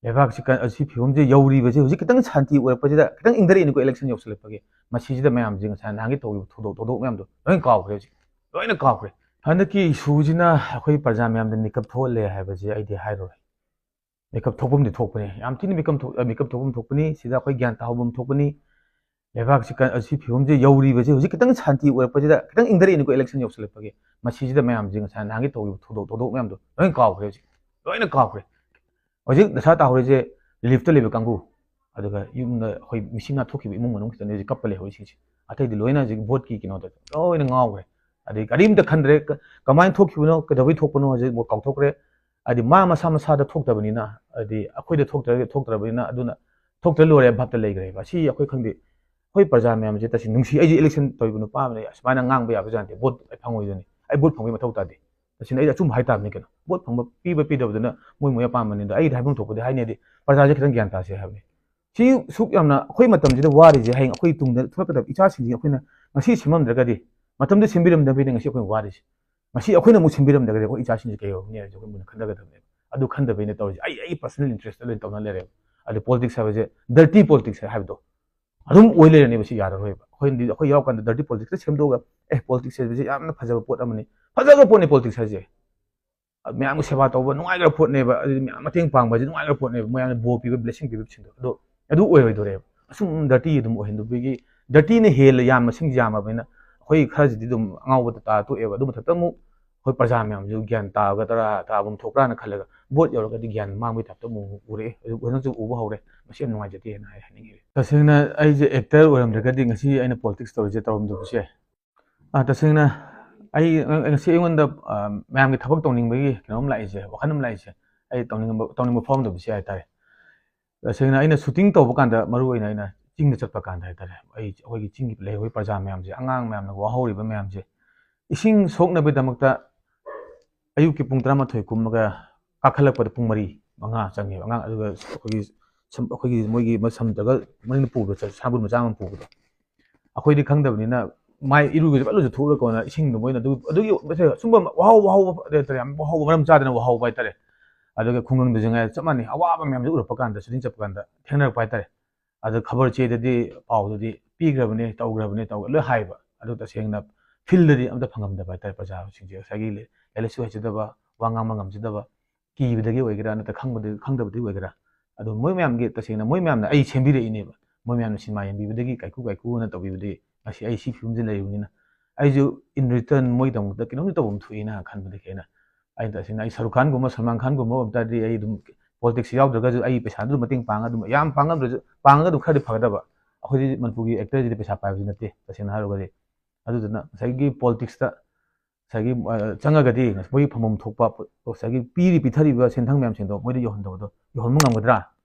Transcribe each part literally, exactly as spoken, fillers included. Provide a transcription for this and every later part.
ꯂꯩꯕꯥꯛꯁꯤ ꯀ-, ꯑꯁꯤ ꯐꯤꯕꯝꯁꯦ ꯌꯧꯔꯤꯕꯁꯦ ꯍꯧꯖꯤꯛ ꯈꯤꯇꯪ ꯁꯥꯟꯇꯤ ꯑꯣꯏꯔꯛꯄꯁꯤꯗ ꯈꯤꯇꯪ ꯏꯪꯊꯔꯛꯏꯅꯤꯀꯣ, election ꯌꯧꯁꯤꯜꯂꯛꯄꯒꯤ꯫ ꯃꯁꯤꯁꯤꯗ ꯃꯌꯥꯝꯁꯦ ꯉꯁꯥꯏ ꯅꯍꯥꯟꯒꯤ ꯇꯧꯈꯤꯕ ꯊꯧꯗꯣꯛ, ꯊꯧꯗꯣꯛ ꯃꯌꯥꯝꯗꯣ ꯂꯣꯏꯅ ꯀꯥꯎꯈ꯭ꯔꯦ ꯍꯧꯖꯤꯛ, ꯂꯣꯏꯅ ꯀꯥꯎꯈ꯭ꯔꯦ꯫ ꯍꯟꯗꯛꯀꯤ ꯏꯁꯨꯁꯤꯅ ꯑꯩꯈꯣꯏ ꯄ꯭ꯔꯖꯥ ꯃꯌꯥꯝꯗ ꯃꯤꯀꯞ ꯊꯣꯛꯍꯜꯂꯦ ꯍꯥꯏꯕꯁꯦ ꯑꯩꯗꯤ ꯍꯥꯏꯔꯣꯏ꯫ ꯃꯤꯀꯞ ꯊꯣꯛꯐꯝꯗꯤ ꯊꯣꯛꯄꯅꯤ, ꯌꯥꯝ ꯊꯤꯅ ꯃꯤꯀꯞ ꯊꯣꯛ-, ꯑ, ꯃꯤꯀꯞ ꯊꯣꯛꯐꯝ ꯊꯣꯛꯄꯅꯤ꯫ ꯁꯤꯗ ꯑꯩꯈꯣꯏ ꯒ꯭ꯌꯥꯟ ꯇꯥꯍꯧꯐꯝ ꯊꯣꯛꯄꯅꯤ꯫ ꯂꯩꯕꯥꯛꯁꯤ ꯀ-, ꯑꯁꯤ ꯐꯤꯕꯝꯁꯦ ꯌꯧꯔꯤꯕꯁꯦ ꯍꯧꯖꯤꯛ ꯈꯤꯇꯪ ꯁꯥꯟꯇꯤ ꯑꯣꯏꯔꯛꯄꯁꯤꯗ ꯈꯤꯇꯪ ꯏꯪꯊꯔꯛꯏꯅꯤꯀꯣ, election ꯌꯧꯁꯤꯜꯂꯛꯄꯒꯤ꯫ ꯃꯁꯤꯁꯤꯗ ꯃꯌꯥꯝꯁꯦ ꯉꯁꯥꯏ ꯅꯍꯥꯟꯒꯤ ꯇꯧꯈꯤꯕ ꯊꯧꯗꯣꯛ, ꯊꯧꯗꯣꯛ ꯃꯌꯥꯝꯗꯣ ꯂꯣꯏꯅ ꯀꯥꯎꯈ꯭ꯔꯦ ꯍꯧꯖꯤꯛ, ꯂꯣꯏꯅ ꯀꯥꯎꯈ꯭ꯔꯦ꯫ ꯍꯧꯖꯤꯛ ꯗꯁꯥ ꯇꯥꯍꯧꯔꯤꯁꯦ reliefꯇ ꯂꯩꯕ ꯀꯥꯡꯕꯨ, ꯑꯗꯨꯒ ꯌꯨꯝꯗ ꯑꯩꯈꯣꯏ ꯃꯤꯁꯤꯡ ꯅꯥꯊꯣꯛꯈꯤꯕ ꯏꯃꯨꯡ ꯃꯅꯨꯡ ꯈꯤꯇꯪꯅꯦ ꯍꯧꯖꯤꯛ ꯀꯞꯄ ꯂꯩꯍꯧꯔꯤꯁꯤꯡꯁꯦ꯫ ꯑꯇꯩꯗꯤ ꯂꯣꯏꯅ ꯍꯧꯖꯤꯛ voteꯀꯤ ꯀꯩꯅꯣꯗ ꯂꯣꯏꯅ ꯉꯥꯎꯈ꯭ꯔꯦ꯫ ꯑꯗꯩ ꯀꯔꯤꯝꯇ ꯈꯟꯗ꯭ꯔꯦ, ꯀ-, ꯀꯃꯥꯏꯅ ꯊꯣꯛꯈꯤꯕꯅꯣ, ꯀꯩꯗꯧꯕꯩ ꯊꯣꯛꯄꯅꯣ ꯍꯧꯖꯤꯛ ꯃꯣꯏ ꯀꯥꯎꯊꯣꯛꯈ꯭ꯔꯦ꯫ ꯍꯥꯏꯗꯤ ꯃꯥ ꯃꯁꯥ ꯃꯁꯥꯗ ꯊꯣꯛꯇꯕꯅꯤꯅ, ꯍꯥꯏꯗꯤ ꯑꯩꯈꯣꯏꯗ ꯊꯣꯛꯇ꯭ꯔꯒ ꯊꯣꯛꯇ꯭ꯔꯕꯅꯤꯅ, ꯑꯗꯨꯅ ꯊꯣꯛꯇ꯭ꯔ ꯂꯣꯏꯔꯦ ꯚꯥꯞꯇ ꯂꯩꯈ꯭ꯔꯦꯕ꯫ ꯑꯁꯤ ꯑꯩꯈꯣꯏ ꯈꯪꯗꯦ, ꯑꯩꯈꯣꯏ ꯄ꯭ꯔꯖꯥ ꯃꯌꯥꯝꯁꯦ ꯇꯁꯦꯡ ꯅꯨꯡꯁꯤ꯫ ꯑꯩꯁꯦ election ꯇꯧꯔꯤꯕ ꯅꯨꯄꯥ ꯑꯃꯅ ꯑꯩ ꯑꯁꯨꯃꯥꯏꯅ ꯉꯥꯡꯕ ꯌꯥꯕ ꯖꯥꯠ ꯅꯠꯇꯦ, vote ꯑꯩ ꯐꯪꯉꯣꯏꯗꯣꯏꯅꯤ, ꯑꯩ vote ꯐꯪꯕꯒꯤ ꯃꯊꯧ ꯇꯥꯗꯦ꯫ ꯇꯁꯦꯡꯅ ꯑꯩ ꯑꯆꯨꯝꯕ ꯍꯥꯏꯇꯥꯕꯅꯤ ꯀꯩꯅꯣ꯫ Vote ꯐꯪꯕ ꯄꯤꯕ ꯄꯤꯗꯕꯗꯨꯅ ꯃꯣꯏ ꯃꯣꯏ ꯑꯄꯥꯝꯕꯅꯤ꯫ ꯑꯗꯣ ꯑꯩꯗꯤ ꯍꯥꯏꯐꯝ ꯊꯣꯛꯄꯗꯤ ꯍꯥꯏꯅꯤ, ꯍꯥꯏꯗꯤ ꯄ꯭ꯔꯖꯥꯁꯦ ꯈꯤꯇꯪ ꯒ꯭ꯌꯥꯟ ꯇꯥꯁꯦ ꯍꯥꯏꯕꯅꯤ꯫ ꯁꯤ ꯁꯨꯛ ꯌꯥꯝꯅ ꯑꯩꯈꯣꯏ ꯃꯇꯝꯁꯤꯗ ꯋꯥꯔꯤꯁꯦ ꯍꯌꯦꯡ ꯑꯩꯈꯣꯏ ꯇꯨꯡꯗ ꯊꯣꯛꯂꯛꯀꯗꯕ ꯏꯆꯥꯁꯤꯡꯁꯤ ꯑꯩꯈꯣꯏꯅ ꯉꯁꯤ ꯁꯦꯝꯕꯤꯔꯝꯗꯕꯩꯅꯦ ꯉꯁꯤ ꯑꯩꯈꯣꯏꯅ ꯋꯥꯔꯤꯁꯦ꯫ ꯉꯁꯤ ꯑꯩꯈꯣꯏꯅ ꯑꯃꯨꯛ ꯁꯦꯝꯕꯤꯔꯝꯗ꯭ꯔꯒꯗꯤ ꯑꯩꯈꯣꯏ ꯏꯆꯥꯁꯤꯡꯁꯦ ꯀꯩ ꯑꯣꯏꯔꯝꯅꯤ ꯍꯥꯏꯕꯁꯦ ꯑꯩꯈꯣꯏ ꯃꯨꯟꯅ ꯈꯟꯊꯒꯗꯕꯅꯦꯕ꯫ ꯑꯗꯨ ꯈꯟꯗꯕꯩꯅ ꯇꯧꯔꯤꯁꯦ꯫ ꯑꯩ, ꯑꯩ personal interestꯇ ꯂꯣꯏꯅ ꯇꯧꯅ ꯂꯩꯔꯦꯕ꯫ ꯑꯗꯨ politics ꯍꯥꯏꯕꯁꯦ dirty politics ꯍꯥꯏꯕꯗꯣ ꯑꯗꯨꯝ ꯑꯣꯏ ꯂꯩꯔꯅꯦꯕ꯫ ꯁꯤ ꯌꯥꯔꯔꯣꯏꯕ꯫ ꯑꯩꯈꯣꯏꯅꯗꯤ ꯑꯩꯈꯣꯏ ꯌꯥꯎꯔꯀꯥꯟꯗ dirty politicsꯇ ꯁꯦꯝꯗꯣꯛꯑꯒ, "ꯑꯦ, politics ꯍꯥꯏꯕꯁꯦ ꯌꯥꯝꯅ ꯐꯖꯕ ꯄꯣꯠ ꯑꯃꯅꯤ, ꯐꯖꯈ꯭ꯔ ꯄꯣꯠꯅꯤ politics ꯍꯥꯏꯁꯦ, ꯃꯌꯥꯝꯒꯤ ꯁꯦꯕꯥ ꯇꯧꯕ ꯅꯨꯡꯉꯥꯏꯈ꯭ꯔ ꯄꯣꯠꯅꯦꯕ, ꯑꯗꯨꯗꯤ ꯃꯌꯥꯝ ꯃꯇꯦꯡ ꯄꯥꯡꯕ ꯍꯥꯏꯁꯦ ꯅꯨꯡꯉꯥꯏꯈ꯭ꯔ ꯄꯣꯠꯅꯦꯕ, ꯃꯌꯥꯝꯅ ꯕꯣꯔ ꯄꯤꯕ, blessing ꯄꯤꯕꯁꯤꯡꯗꯣ꯫ ꯑꯗꯣ ꯑꯗꯨ ꯑꯣꯏꯔꯣꯏꯗꯧꯔꯦꯕ꯫ ꯑꯁꯨꯝ dirty ꯑꯗꯨꯝ ꯑꯣꯏꯍꯟꯗꯕꯒꯤ, dirtyꯅ ꯍꯦꯜꯂ ꯌꯥꯝ ꯃꯁꯤꯡ ꯌꯥꯝꯃꯕꯅꯤꯅ ꯑꯩꯈꯣꯏ ꯈꯔꯁꯤꯗꯤ ꯑꯗꯨꯝ ꯑꯉꯥꯎꯕ ꯇꯥꯔ ꯇꯣꯛꯑꯦꯕ꯫ ꯑꯗꯨ ꯃꯊꯛꯇ ꯑꯃꯨꯛ ꯑꯩꯈꯣꯏ ꯄ꯭ꯔꯖꯥ ꯃꯌꯥꯝꯁꯨ ꯒ꯭ꯌꯥꯟ ꯇꯥꯒꯗ꯭ꯔꯥ, ꯇꯥꯐꯝ ꯊꯣꯛꯄ꯭ꯔꯥꯅ ꯈꯜꯂꯒ vote ꯌꯧꯔꯒꯗꯤ ꯒ꯭ꯌꯥꯟ ꯃꯥꯡꯕꯒꯤ typeꯇ ꯑꯃꯨꯛ ꯎꯔꯛꯑꯦ꯫ ꯑꯗꯨ ꯍꯟꯗꯛꯁꯨ ꯎꯕ ꯍꯧꯔꯦ꯫ ꯃꯁꯤ ꯌꯥꯝ ꯅꯨꯡꯉꯥꯏꯖꯗꯦꯅ ꯍꯥꯏ, ꯍꯥꯏꯅꯤꯡꯉꯤ꯫ ꯇꯁꯦꯡꯅ ꯑꯩꯁꯦ actor ꯑꯣꯏꯔꯝꯗ꯭ꯔꯒꯗꯤ ꯉꯁꯤ ꯑꯩꯅ politics ꯇꯧꯔꯤꯁꯦ ꯇꯧꯔꯝꯗꯕꯁꯨ ꯌꯥꯏ꯫ ꯑꯥ, ꯇꯁꯦꯡꯅ ꯑꯩ, ꯑ, ꯉꯁꯤ ꯑꯩꯉꯣꯟꯗ, ꯑ, ꯃꯌꯥꯝꯒꯤ ꯊꯕꯛ ꯇꯧꯅꯤꯡꯕꯒꯤ ꯀꯩꯅꯣꯝ ꯂꯥꯛꯏꯁꯦ, ꯋꯥꯈꯜ ꯑꯃ ꯂꯥꯛꯏꯁꯦ, ꯑꯩ ꯇꯧꯅꯤꯡꯕ, ꯇꯧꯅꯤꯡꯕ ꯐꯥꯎꯔꯝꯗꯕꯁꯨ ꯌꯥꯏ ꯍꯥꯏꯇꯥꯔꯦ꯫ ꯇꯁꯦꯡꯅ ꯑꯩꯅ shooting ꯇꯧꯕ ꯀꯥꯟꯗ, ꯃꯔꯨ ꯑꯣꯏꯅ ꯑꯩꯅ ꯆꯤꯡꯗ ꯆꯠꯄ ꯀꯥꯟꯗ ꯍꯥꯏꯇꯥꯔꯦ, ꯑꯩ, ꯑꯩꯈꯣꯏꯒꯤ ꯆꯤꯡꯒꯤ ꯂꯩꯍꯧꯔꯤꯕ ꯄ꯭ꯔꯖꯥ ꯃꯌꯥꯝꯁꯦ, ꯑꯉꯥꯡ ꯃꯌꯥꯝꯅ ꯋꯥꯍꯧꯔꯤꯕ ꯃꯌꯥꯝꯁꯦ, ꯏꯁꯤꯡ ꯁꯣꯛꯅꯕꯒꯤꯗꯃꯛꯇ ꯑꯌꯨꯛꯀꯤ ꯄꯨꯡ ꯇꯔꯥꯃꯥꯊꯣꯏ ꯀꯨꯝꯃꯒ ꯀꯥꯈꯠꯂꯛꯄꯗ ꯄꯨꯡ ꯃꯔꯤ, ꯃꯉꯥ ꯆꯪꯉꯦꯕ꯫ ꯑꯉꯥꯡ, ꯑꯗꯨꯒ ꯑꯩꯈꯣꯏꯒꯤ ꯁꯝ-, ꯑꯩꯈꯣꯏꯒꯤ ꯃꯣꯏꯒꯤ ꯃꯁꯝꯗꯒ ꯃꯅꯤꯡꯗ ꯄꯨꯕꯗꯣ, ꯁꯥ-, ꯁꯥꯕꯨꯟ ꯃꯆꯥ ꯑꯃ ꯄꯨꯕꯗꯣ, ꯑꯩꯈꯣꯏꯗꯤ ꯈꯪꯗꯕꯅꯤꯅ ꯃꯥꯏ ꯏꯔꯨꯒꯁꯦ ꯐꯠ ꯂꯨꯖꯊꯣꯛꯎꯔ ꯀꯣꯟꯅ ꯏꯁꯤꯡꯗꯣ ꯃꯣꯏꯅ ꯑꯗꯨ, ꯑꯗꯨꯒꯤ ꯁꯨꯝꯕ ꯋꯥꯍꯧ-, ꯋꯥꯍꯧꯕ ꯍꯥꯏꯇꯥꯔꯦ, ꯌꯥꯝ ꯋꯥꯍꯧꯕ, ꯃꯔꯝ ꯆꯥꯗꯅ ꯋꯥꯍꯧꯕ ꯍꯥꯏꯇꯥꯔꯦ꯫ ꯑꯗꯨꯒ ꯈꯨꯡꯒꯪꯗꯁꯨ ꯉꯥꯏ ꯆꯞ ꯃꯥꯟꯅꯩ, ꯑꯋꯥꯕ ꯃꯌꯥꯝꯁꯦ ꯎꯔꯛꯄ ꯀꯥꯟꯗ, ꯁꯨꯇꯤꯡ ꯆꯠꯄ ꯀꯥꯟꯗ ꯊꯦꯡꯅꯔꯛꯄ ꯍꯥꯏꯇꯥꯔꯦ꯫ ꯑꯗꯨ ꯈꯕꯔ ꯆꯦꯗꯗꯤ ꯄꯥꯎꯗꯨꯗꯤ ꯄꯤꯈ꯭ꯔꯕꯅꯦ, ꯇꯧꯈ꯭ꯔꯕꯅꯦ, ꯇꯧ ꯂꯣꯏ ꯍꯥꯏꯕ꯫ ꯑꯗꯨ ꯇꯁꯦꯡꯅ ꯐꯤꯜꯗꯗꯤ ꯑꯝꯇ ꯐꯪꯉꯝꯗꯕ ꯍꯥꯏꯇꯥꯔꯦ꯫ ꯄ꯭ꯔꯖꯥꯁꯤꯡꯁꯦ ꯉꯁꯥꯏꯒꯤ ꯂꯥꯏꯔꯤꯛ ꯂꯥꯏꯁꯨ ꯍꯩꯖꯗꯕ, ꯋꯥ ꯉꯥꯡꯕ ꯉꯝꯖꯗꯕ, ꯀꯤꯕꯗꯒꯤ ꯑꯣꯏꯒꯦꯔꯥ, ꯅꯠꯇ꯭ꯔ ꯈꯪꯕꯗꯒꯤ, ꯈꯪꯗꯕꯗꯒꯤ ꯑꯣꯏꯒꯦꯔꯥ, ꯑꯗꯨ ꯃꯣꯏ ꯃꯌꯥꯝꯒꯤ, ꯇꯁꯦꯡꯅ ꯃꯣꯏ ꯃꯌꯥꯝꯅ ꯑꯩ ꯁꯦꯝꯕꯤꯔꯛꯏꯅꯦꯕ꯫ ꯃꯣꯏ ꯃꯌꯥꯝꯅ ꯁꯤꯅꯦꯃꯥ ꯌꯦꯡꯕꯤꯕꯗꯒꯤ, ꯀꯥꯏꯀꯨ ꯀꯥꯏꯀꯨꯅ ꯇꯧꯕꯤꯕꯗꯒꯤ ꯉꯁꯤ ꯑꯩ ꯁꯤ ꯐꯤꯕꯝꯁꯤ ꯂꯩꯔꯤꯕꯅꯤꯅ, ꯑꯩꯁꯨ in return ꯃꯣꯏꯒꯤꯗꯃꯛꯇ ꯀꯩꯅꯣꯝꯇ ꯇꯧꯐꯝ ꯊꯣꯛꯏꯅ ꯈꯟꯕꯗꯒꯤ ꯑꯩꯅ, ꯑꯩꯅ ꯇꯁꯦꯡꯅ ꯑꯩ ꯁꯔꯨꯛ ꯈꯥꯟꯒꯨꯝꯕ, ꯁꯜꯃꯥꯟ ꯈꯥꯟꯒꯨꯝꯕ ꯑꯣꯏꯕ ꯇꯥꯔꯗꯤ ꯑꯩ ꯑꯗꯨꯝ ꯄꯣꯂꯤꯇꯤꯛꯁ ꯌꯥꯎꯗ꯭ꯔꯒꯁꯨ ꯑꯩ ꯄꯩꯁꯥꯗꯨ ꯃꯇꯦꯡ ꯄꯥꯡꯉ ꯑꯗꯨꯝ, ꯌꯥꯝ ꯄꯥꯡꯉꯝꯗ꯭ꯔꯁꯨ, ꯄꯥꯡꯉꯒ ꯑꯗꯨꯝ ꯈꯔꯗꯤ ꯐꯒꯗꯕ꯫ ꯑꯩꯈꯣꯏꯗꯤ ꯃꯅꯤꯄꯨꯔꯒꯤ ꯑꯦꯛꯇꯔꯁꯤꯗꯤ ꯄꯩꯁꯥ ꯄꯥꯏꯕꯁꯨ ꯅꯠꯇꯦ, ꯇꯁꯦꯡꯅ ꯍꯥꯏꯔꯨꯔꯒꯗꯤ꯫ ꯑꯗꯨꯗꯨꯅ ꯉꯁꯥꯏꯒꯤ ꯄꯣꯂꯤꯇꯤꯛꯁꯇ ꯉꯁꯥꯏꯒꯤ, ꯑ, ꯆꯪꯉꯒꯗꯤ ꯃꯣꯏꯒꯤ ꯐꯪꯐꯝ ꯊꯣꯛꯄ ꯄꯣ-, ꯉꯁꯥꯏꯒꯤ ꯄꯤꯔꯤ ꯄꯤꯊꯔꯤꯕ ꯁꯦꯟꯊꯪ ꯃꯌꯥꯝꯁꯤꯡꯗꯣ ꯃꯣꯏꯗ ꯌꯧꯍꯟꯗꯕꯗꯣ, ꯌꯧꯍꯟꯕ ꯉꯝꯒꯗ꯭ꯔꯥ?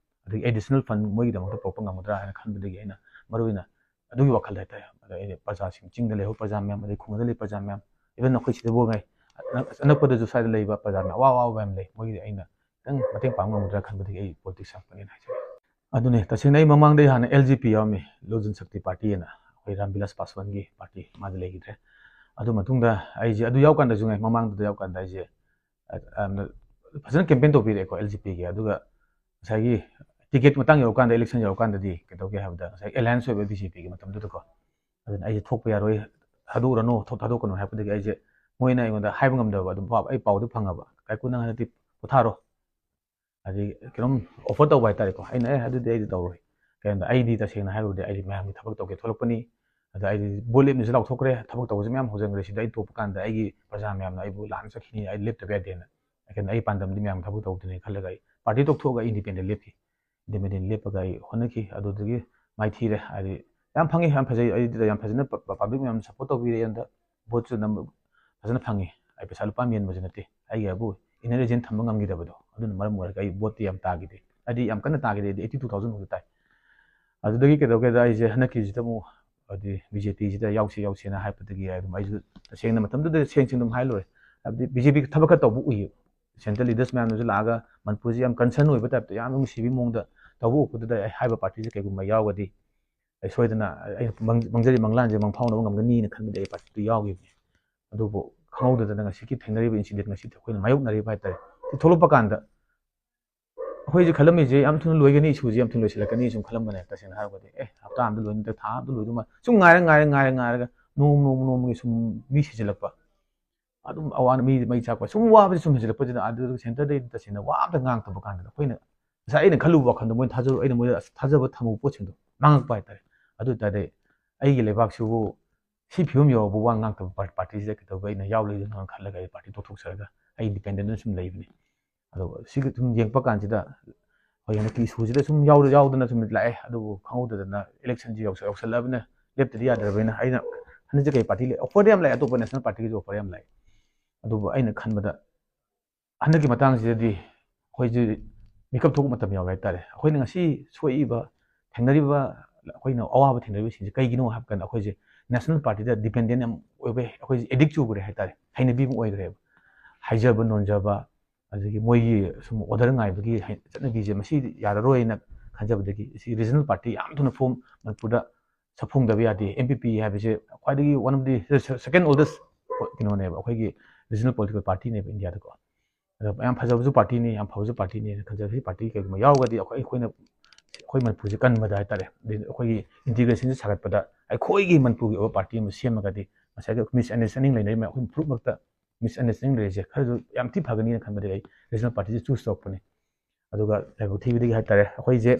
ꯑꯗꯒꯤ additional fund ꯃꯣꯏꯒꯤꯗꯃꯛꯇ ꯄꯨꯔꯛꯄ ꯉꯝꯒꯗ꯭ꯔꯥ ꯍꯥꯏꯅ ꯈꯟꯕꯗꯒꯤ ꯑꯩꯅ ꯃꯔꯨꯑꯣꯏꯅ ꯑꯗꯨꯒꯤ ꯋꯥꯈꯜꯗ ꯍꯥꯏꯇꯥꯔꯦ꯫ ꯑꯗ ꯑꯩꯅ ꯄ꯭ꯔꯖꯥꯁꯤꯡ, ꯆꯤꯡꯗ ꯂꯩꯍꯧꯕ ꯄ꯭ꯔꯖꯥ ꯃꯌꯥꯝ, ꯑꯗꯩ ꯈꯨꯡꯒꯪꯗ ꯂꯩꯕ ꯄ꯭ꯔꯖꯥ ꯃꯌꯥꯝ, even ꯑꯩꯈꯣꯏ ꯁꯤꯗꯕꯨ ꯉꯥꯏ, ꯑꯅꯛ-, ꯑꯅꯛꯄꯗꯁꯨ ꯁ꯭ꯋꯥꯏꯗ ꯂꯩꯕ ꯄ꯭ꯔꯖꯥ ꯃꯌꯥꯝ, ꯑꯋꯥ ꯑꯋꯥꯕ ꯃꯌꯥꯝ ꯂꯩ, ꯃꯣꯏꯒꯤꯗꯤ ꯑꯩꯅ ꯈꯤꯇꯪ ꯃꯇꯦꯡ ꯄꯥꯡꯕ ꯉꯝꯒꯗ꯭ꯔꯥ ꯈꯟꯕꯗꯒꯤ ꯑꯩ ꯄꯣꯂꯤꯇꯤꯛꯁ ꯆꯪꯉꯛꯄꯅꯦꯅ ꯍꯥꯏꯖꯒꯦ꯫ ꯑꯗꯨꯅꯦ, ꯇꯁꯦꯡꯅ ꯑꯩ ꯃꯃꯥꯡꯗ ꯍꯥꯟꯅ L J P ꯌꯥꯎꯔꯝꯃꯤ, ꯂꯣꯛ ꯖꯟꯁꯛꯇꯤ ꯄꯥꯔꯇꯤ ꯍꯥꯏꯅ, ꯑꯩꯈꯣꯏ ꯔꯥꯝ ꯕꯤꯂꯥꯁ ꯄꯥꯁꯋꯥꯟꯒꯤ ꯄꯥꯔꯇꯤ, ꯃꯥꯗꯤ ꯂꯩꯈꯤꯗ꯭ꯔꯦ꯫ ꯑꯗꯨ ꯃꯇꯨꯡꯗ ꯑꯩꯁꯦ ꯑꯗꯨ ꯌꯥꯎꯀꯥꯟꯗꯁꯨ ꯉꯥꯏ, ꯃꯃꯥꯡꯗꯨꯗ ꯌꯥꯎꯀꯥꯟꯗ ꯑꯩꯁꯦ, ꯑ, ꯌꯥꯝꯅ ꯐꯖꯅ ꯀꯦꯝꯄꯦꯟ ꯇꯧꯕꯤꯔꯛꯑꯦꯀꯣ L J Pꯒꯤ꯫ ꯑꯗꯨꯒ ꯉꯁꯥꯏꯒꯤ ꯇꯤꯀꯦꯠ ꯃꯇꯥꯡ ꯌꯧꯔꯀꯥꯟꯗ, ꯏꯂꯦꯛꯁꯟ ꯌꯧꯔꯀꯥꯟꯗꯗꯤ ꯀꯩꯗꯧꯒꯦ ꯍꯥꯏꯕꯗ, ꯉꯁꯥꯏ alliance ꯑꯣꯏꯕ B J Pꯒꯤ ꯃꯇꯝꯗꯨꯗꯀꯣ, ꯑꯗꯨꯅ ꯑꯩꯁꯦ ꯊꯣꯛꯄ ꯌꯥꯔꯣꯏ, ꯊꯥꯗꯣꯛꯎꯔꯅꯨ, ꯊꯣꯛ-, ꯊꯥꯗꯣꯛꯀꯅꯨ ꯍꯥꯏꯔꯛꯄꯗꯒꯤ ꯑꯩꯁꯦ, ꯃꯣꯏꯅ ꯑꯩꯉꯣꯟꯗ ꯍꯥꯏꯕ ꯉꯝꯗꯕ ꯑꯗꯨꯝ ꯄꯥꯎ, ꯑꯩ ꯄꯥꯎꯗꯤ ꯐꯪꯉꯕ, "ꯀꯥꯏꯀꯨ, ꯅꯪ ꯍꯟꯗꯛꯇꯤ ꯄꯣꯊꯥꯔꯣ", ꯑꯗꯩ ꯀꯩꯅꯣꯝ offer ꯇꯧꯕ ꯍꯥꯏꯇꯥꯔꯦꯀꯣ꯫ ꯑꯩꯅ, "ꯑꯦ, ꯑꯗꯨꯗꯤ ꯑꯩꯗꯤ ꯇꯧꯔꯣꯏ꯫ ꯀꯩꯒꯤꯅꯣꯗ ꯑꯩꯗꯤ ꯇꯁꯦꯡꯅ ꯍꯥꯏꯔꯨꯔꯗꯤ ꯑꯩꯗꯤ ꯃꯌꯥꯝꯒꯤ ꯊꯕꯛ ꯇꯧꯒꯦ ꯊꯣꯛꯂꯛꯄꯅꯤ꯫ ꯑꯗ ꯑꯩꯗꯤ ꯚꯣꯠ ꯂꯦꯞꯅꯤꯁꯨ ꯂꯥꯎꯊꯣꯛꯈ꯭ꯔꯦ, ꯊꯕꯛ ꯇꯧꯕꯁꯨ ꯃꯌꯥꯝ ꯍꯧꯖꯤꯟꯈ꯭ꯔꯦ꯫ ꯁꯤꯗ ꯑꯩ ꯇꯣꯛꯄ ꯀꯥꯟꯗ ꯑꯩꯒꯤ ꯄ꯭ꯔꯖꯥ ꯃꯌꯥꯝꯅ ꯑꯩꯕꯨ ꯂꯥꯟꯅ ꯆꯠꯈꯤꯅꯤ, ꯑꯩ ꯂꯦꯞꯇꯕ ꯌꯥꯗꯦꯅ꯫ ꯀꯩꯒꯤꯅꯣꯗ ꯑꯩ ꯄꯥꯟꯗꯝꯗꯤ ꯃꯌꯥꯝꯒꯤ ꯊꯕꯛ ꯇꯧꯗꯣꯏꯅꯤ" ꯈꯜꯂꯒ ꯑꯩ ꯄꯥꯔꯇꯤ ꯇꯣꯛꯊꯣꯛꯑꯒ independent ꯂꯦꯞꯈꯤ꯫ Independent ꯂꯦꯞꯄꯒ ꯑꯩ ꯍꯣꯠꯅꯈꯤ꯫ ꯑꯗꯨꯗꯒꯤ ꯃꯥꯏꯊꯤꯔꯦ꯫ ꯍꯥꯏꯗꯤ ꯌꯥꯝ ꯐꯪꯉꯤ, ꯌꯥꯝ ꯐꯖꯩ꯫ ꯑꯩꯗꯤ ꯌꯥꯝ ꯐꯖꯅ ꯄ-, ꯄ-, public ꯃꯌꯥꯝꯅ support ꯇꯧꯕꯤꯔꯦ꯫ ꯑꯩꯉꯣꯟꯗ ꯚꯣꯠꯁꯨ ꯅꯝꯕ ꯐꯖꯅ ꯐꯪꯉꯤ꯫ ꯑꯩ ꯄꯩꯁꯥ ꯂꯨꯄꯥ ꯑꯃ ꯌꯦꯟꯕꯁꯨ ꯅꯠꯇꯦ꯫ ꯑꯩꯒꯤ ꯍꯥꯏꯕꯨ inner agent ꯊꯝꯕ ꯉꯝꯈꯤꯗꯕꯗꯣ, ꯑꯗꯨꯅ ꯃꯔꯝ ꯑꯣꯏꯔꯒ ꯑꯩ ꯚꯣꯠꯇꯤ ꯌꯥꯝ ꯇꯥꯈꯤꯗꯦ꯫ ꯍꯥꯏꯗꯤ ꯌꯥꯝ ꯀꯟꯅ ꯇꯥꯈꯤꯗꯦ, ꯑꯩꯗꯤ eighty two thousand ꯃꯨꯛꯇ ꯇꯥꯏ꯫ ꯑꯗꯨꯗꯒꯤ ꯀꯩꯗꯧꯒꯦꯗ, ꯑꯩꯁꯦ ꯍꯟꯗꯛꯀꯤꯁꯤꯗ ꯑꯃꯨꯛ, ꯍꯥꯏꯗꯤ B J Pꯁꯤꯗ ꯌꯥꯎꯁꯤ ꯌꯥꯎꯁꯤꯅ ꯍꯥꯏꯕꯗꯒꯤ ꯑꯗꯨꯝ ꯑꯩꯁꯨ ꯇꯁꯦꯡꯅ ꯃꯇꯝꯗꯨꯗ ꯁꯦꯡ ꯁꯦꯡ ꯑꯗꯨꯝ ꯍꯥꯏ ꯂꯣꯏꯔꯦ꯫ ꯍꯥꯏꯕꯗꯤ B J P ꯊꯕꯛ ꯈꯔ ꯇꯧꯕ ꯎꯏꯌꯦ꯫ Central leaders ꯃꯌꯥꯝꯅꯁꯨ ꯂꯥꯛꯑꯒ ꯃꯅꯤꯄꯨꯔꯁꯤ ꯌꯥꯝ concern ꯑꯣꯏꯕ typeꯇ, ꯌꯥꯝ ꯅꯨꯡꯁꯤꯕꯒꯤ ꯃꯑꯣꯡꯗ ꯇꯧꯕ ꯎꯔꯛꯄꯗꯨꯗ ꯑꯩ ꯍꯥꯏꯕ ꯄꯥꯔꯇꯤꯁꯦ ꯀꯩꯒꯨꯝꯕ ꯌꯥꯎꯔꯒꯗꯤ ꯑꯩ ꯁꯣꯏꯗꯅ ꯑꯩꯅ ꯃꯪ-, ꯃꯪꯖꯔꯤ ꯃꯪꯂꯥꯟꯁꯦ ꯃꯪꯐꯥꯎꯅꯕ ꯉꯝꯒꯅꯤꯅ ꯈꯟꯕꯗ ꯑꯩ ꯄꯥꯔꯇꯤꯗꯨ ꯌꯥꯎꯈꯤꯕꯅꯤ꯫ ꯑꯗꯨꯕꯨ ꯈꯪꯍꯧꯗꯗꯅ ꯉꯁꯤꯒꯤ ꯊꯦꯡꯅꯔꯤꯕ incident, ꯉꯁꯤ ꯑꯩꯈꯣꯏꯅ ꯃꯥꯌꯣꯛꯅꯔꯤꯕ ꯍꯥꯏꯇꯥꯔꯦ, ꯁꯤ ꯊꯣꯛꯂꯛꯄ ꯀꯥꯟꯗ ꯑꯩꯈꯣꯏꯁꯦ ꯈꯜꯂꯝꯃꯤꯁꯦ ꯌꯥꯝ ꯊꯨꯅ ꯂꯣꯏꯒꯅꯤ, ꯏꯁꯨꯁꯦ ꯌꯥꯝ ꯊꯨꯅ ꯂꯣꯏꯁꯤꯜꯂꯛꯀꯅꯤ ꯁꯨꯝ ꯈꯜꯂꯝꯕꯅꯦ꯫ ꯇꯁꯦꯡꯅ ꯍꯥꯏꯔꯕꯗꯤ ꯑꯦ, ꯍꯞꯇꯥ ꯑꯃꯗ ꯂꯣꯏꯅꯤꯗ, ꯊꯥ ꯑꯃꯗ ꯂꯣꯏꯗꯧ ꯃꯥꯜꯂꯦ, ꯁꯨꯝ ꯉꯥꯏꯔ ꯉꯥꯏꯔ ꯉꯥꯏꯔ ꯉꯥꯏꯔꯒ ꯅꯣꯡꯃ ꯅꯣꯡꯃ ꯅꯣꯡꯃꯒꯤ ꯁꯨꯝ ꯃꯤ ꯁꯤꯖꯤꯜꯂꯛꯄ꯫ ꯑꯗꯨꯝ ꯑꯋꯥꯅ ꯃꯤ ꯃꯩ ꯆꯥꯛꯄ, ꯁꯨꯝ ꯋꯥꯕꯁꯦ ꯁꯨꯝ ꯍꯦꯟꯖꯤꯜꯂꯛꯄꯁꯤꯗ, ꯑꯗꯨ ꯁꯦꯟꯇꯔꯗꯩ ꯇꯁꯦꯡꯅ ꯋꯥ ꯑꯝꯇ ꯉꯥꯡꯗꯕ ꯀꯥꯟꯗ ꯑꯩꯈꯣꯏꯅ ꯉꯁꯥꯏ ꯑꯩꯅ ꯈꯜꯂꯨꯕ ꯋꯥꯈꯜꯗꯣ ꯃꯣꯏꯅ ꯊꯥꯖꯔꯨ ꯑꯩꯅ ꯃꯣꯏꯗ ꯑꯁ ꯊꯥꯖꯕ ꯊꯝꯃꯨꯕ ꯄꯣꯠꯁꯤꯡꯗꯣ ꯃꯥꯡꯉꯛꯄ ꯍꯥꯏꯇꯥꯔꯦ꯫ ꯑꯗꯨ ꯑꯣꯏꯇꯥꯔꯗꯤ ꯑꯩꯒꯤ ꯂꯩꯕꯥꯛꯁꯤꯕꯨ ꯁꯤ ꯐꯤꯕꯝ ꯌꯧꯔꯕ ꯋꯥ ꯉꯥꯡꯇꯕ ꯄꯥꯔꯇꯤꯁꯤꯗ ꯀꯩꯗꯧꯕ ꯑꯩꯅ ꯌꯥꯎ ꯂꯩꯗꯣꯏꯅꯣ ꯈꯜꯂꯒ ꯑꯩ ꯄꯥꯔꯇꯤ ꯇꯣꯛꯊꯣꯛꯆꯔꯒ ꯑꯩ ꯏꯟꯗꯤꯄꯦꯟꯗꯦꯟ ꯑꯣꯏꯅ ꯁꯨꯝ ꯂꯩꯕꯅꯤ꯫ ꯑꯗꯣ ꯁꯤꯒꯤ ꯁꯨꯝ ꯌꯦꯡꯉꯛꯄ ꯀꯥꯟꯁꯤꯗ ꯑꯩꯈꯣꯏ ꯍꯟꯗꯛꯀꯤ ꯏꯁꯨꯁꯤꯗ ꯁꯨꯝ ꯌꯥꯎꯗ ꯌꯥꯎꯗꯅ ꯁꯨꯝ ꯂꯥꯛꯑꯦ꯫ ꯑꯗꯨꯕꯨ ꯈꯪꯍꯧꯗꯗꯅ ꯏꯂꯦꯛꯁꯟꯁꯤ ꯌꯧꯁ- ꯌꯧꯁꯜꯂꯛꯑꯕꯅꯤꯅ ꯂꯦꯞꯇꯗꯤ ꯌꯥꯗ꯭ꯔꯕꯅꯤꯅ ꯑꯩꯅ ꯍꯟꯗꯛꯁꯦ ꯀꯩ ꯄꯥꯔꯇꯤ ꯂꯩ? ꯑꯣꯐꯔꯗꯤ ꯌꯥꯝ ꯂꯥꯛꯑꯦ, ꯑꯇꯣꯞꯄ ꯅꯦꯁꯅꯦꯜ ꯄꯥꯔꯇꯤꯒꯤꯁꯨ ꯑꯣꯐꯔ ꯌꯥꯝ ꯂꯥꯛꯑꯦ꯫ ꯑꯗꯨꯕꯨ ꯑꯩꯅ ꯈꯟꯕꯗ ꯍꯟꯗꯛꯀꯤ ꯃꯇꯥꯡꯁꯤꯗꯗꯤ ꯑꯩꯈꯣꯏꯁꯤ ꯃꯤꯀꯞ ꯊꯣꯛꯄ ꯃꯇꯝ ꯌꯥꯎꯔꯦ ꯍꯥꯏꯇꯥꯔꯦ꯫ ꯑꯩꯈꯣꯏꯅ ꯉꯁꯤ ꯁꯣꯛꯏꯕ, ꯊꯦꯡꯅꯔꯤꯕ, ꯑꯩꯈꯣꯏꯅ ꯑꯋꯥꯕ ꯊꯦꯡꯅꯔꯤꯕꯁꯤꯡꯁꯦ ꯀꯩꯒꯤꯅꯣ ꯍꯥꯏꯕ ꯀꯥꯟꯗ ꯑꯩꯈꯣꯏꯁꯦ ꯅꯦꯁꯅꯦꯜ ꯄꯥꯔꯇꯤꯗ ꯗꯤꯄꯦꯟꯗꯦꯟ ꯌꯥꯝ ꯑꯣꯏꯕ, ꯑꯩꯈꯣꯏꯁꯦ ꯑꯦꯗꯤꯛ ꯆꯨꯈ꯭ꯔꯦ ꯍꯥꯏꯇꯥꯔꯦ, ꯍꯩꯅꯕꯤ ꯑꯃ ꯑꯣꯏꯈ꯭ꯔꯦꯕ꯫ ꯍꯥꯏꯖꯕ ꯅꯣꯟꯖꯕ, ꯑꯗꯒꯤ ꯃꯣꯏꯒꯤ ꯁꯨꯝ ꯑꯣꯔꯗꯔ ꯉꯥꯏꯕꯒꯤ ꯍꯩ- ꯆꯠꯅꯕꯤꯁꯦ ꯃꯁꯤ ꯌꯥꯔꯔꯣꯏꯅ ꯈꯟꯖꯕꯗꯒꯤ ꯁꯤ ꯔꯤꯖꯅꯦꯜ ꯄꯥꯔꯇꯤ ꯌꯥꯝ ꯊꯨꯅ ꯐꯣꯝ ꯃꯅꯤꯄꯨꯔꯗ ꯁꯛꯐꯣꯡꯗꯕ ꯌꯥꯗꯦ꯫ ꯑꯦꯝ ꯄꯤ ꯄꯤ ꯍꯥꯏꯕꯁꯦ ꯈ꯭ꯋꯥꯏꯗꯒꯤ one of the second oldest ꯀꯩꯅꯣꯅꯦꯕ, ꯑꯩꯈꯣꯏꯒꯤ ꯔꯤꯖꯅꯦꯜ ꯄꯣꯂꯤꯇꯤꯀꯦꯜ ꯄꯥꯔꯇꯤꯅꯦꯕ ꯏꯟꯗꯤꯌꯥꯗꯀꯣ꯫ ꯑꯗꯣ ꯌꯥꯝ ꯐꯖꯕꯁꯨ ꯄꯥꯔꯇꯤꯅꯤ, ꯌꯥꯝ ꯐꯕꯁꯨ ꯄꯥꯔꯇꯤꯅꯦꯅ ꯈꯟꯖꯕ꯫ ꯁꯤ ꯄꯥꯔꯇꯤ ꯀꯩꯒꯨꯝꯕ ꯌꯥꯎꯔꯒꯗꯤ ꯑꯩꯈꯣꯏ ꯑꯩꯈꯣꯏꯅ ꯑꯩꯈꯣꯏ ꯃꯅꯤꯄꯨꯔꯁꯦ ꯀꯟꯕꯗ ꯍꯥꯏꯇꯥꯔꯦ, ꯑꯗꯩ ꯑꯩꯈꯣꯏꯒꯤ ꯏꯟꯇꯤꯒ꯭ꯔꯦꯁꯟꯁꯦ ꯁꯥꯒꯠꯄꯗ ꯑꯩꯈꯣꯏꯒꯤ ꯃꯅꯤꯄꯨꯔꯒꯤ ꯑꯣꯏꯕ ꯄꯥꯔꯇꯤ ꯑꯃ ꯁꯦꯝꯃꯒꯗꯤ ꯉꯁꯥꯏꯒꯤ ꯃꯤꯁꯑꯟꯗꯔꯁꯇꯦꯟꯗꯤꯡ ꯂꯩꯅꯔꯤꯕ ꯑꯩꯈꯣꯏ ꯐꯨꯔꯨꯞꯃꯛꯇ ꯃꯤꯁꯑꯟꯗꯔꯁꯇꯦꯟꯗꯤꯡ ꯂꯩꯔꯤꯁꯦ ꯈꯔꯁꯨ ꯌꯥꯝ ꯊꯤ ꯐꯒꯅꯤꯅ ꯈꯟꯕꯗꯒꯤ ꯑꯩ ꯔꯤꯖꯅꯦꯜ ꯄꯥꯔꯇꯤꯁꯦ ꯆꯨꯁ ꯇꯧꯔꯛꯄꯅꯤ꯫ ꯑꯗꯨꯒ ꯂꯥꯏꯕꯛ ꯊꯤꯕꯗꯒꯤ ꯍꯥꯏꯇꯥꯔꯦ ꯑꯩꯈꯣꯏꯁꯦ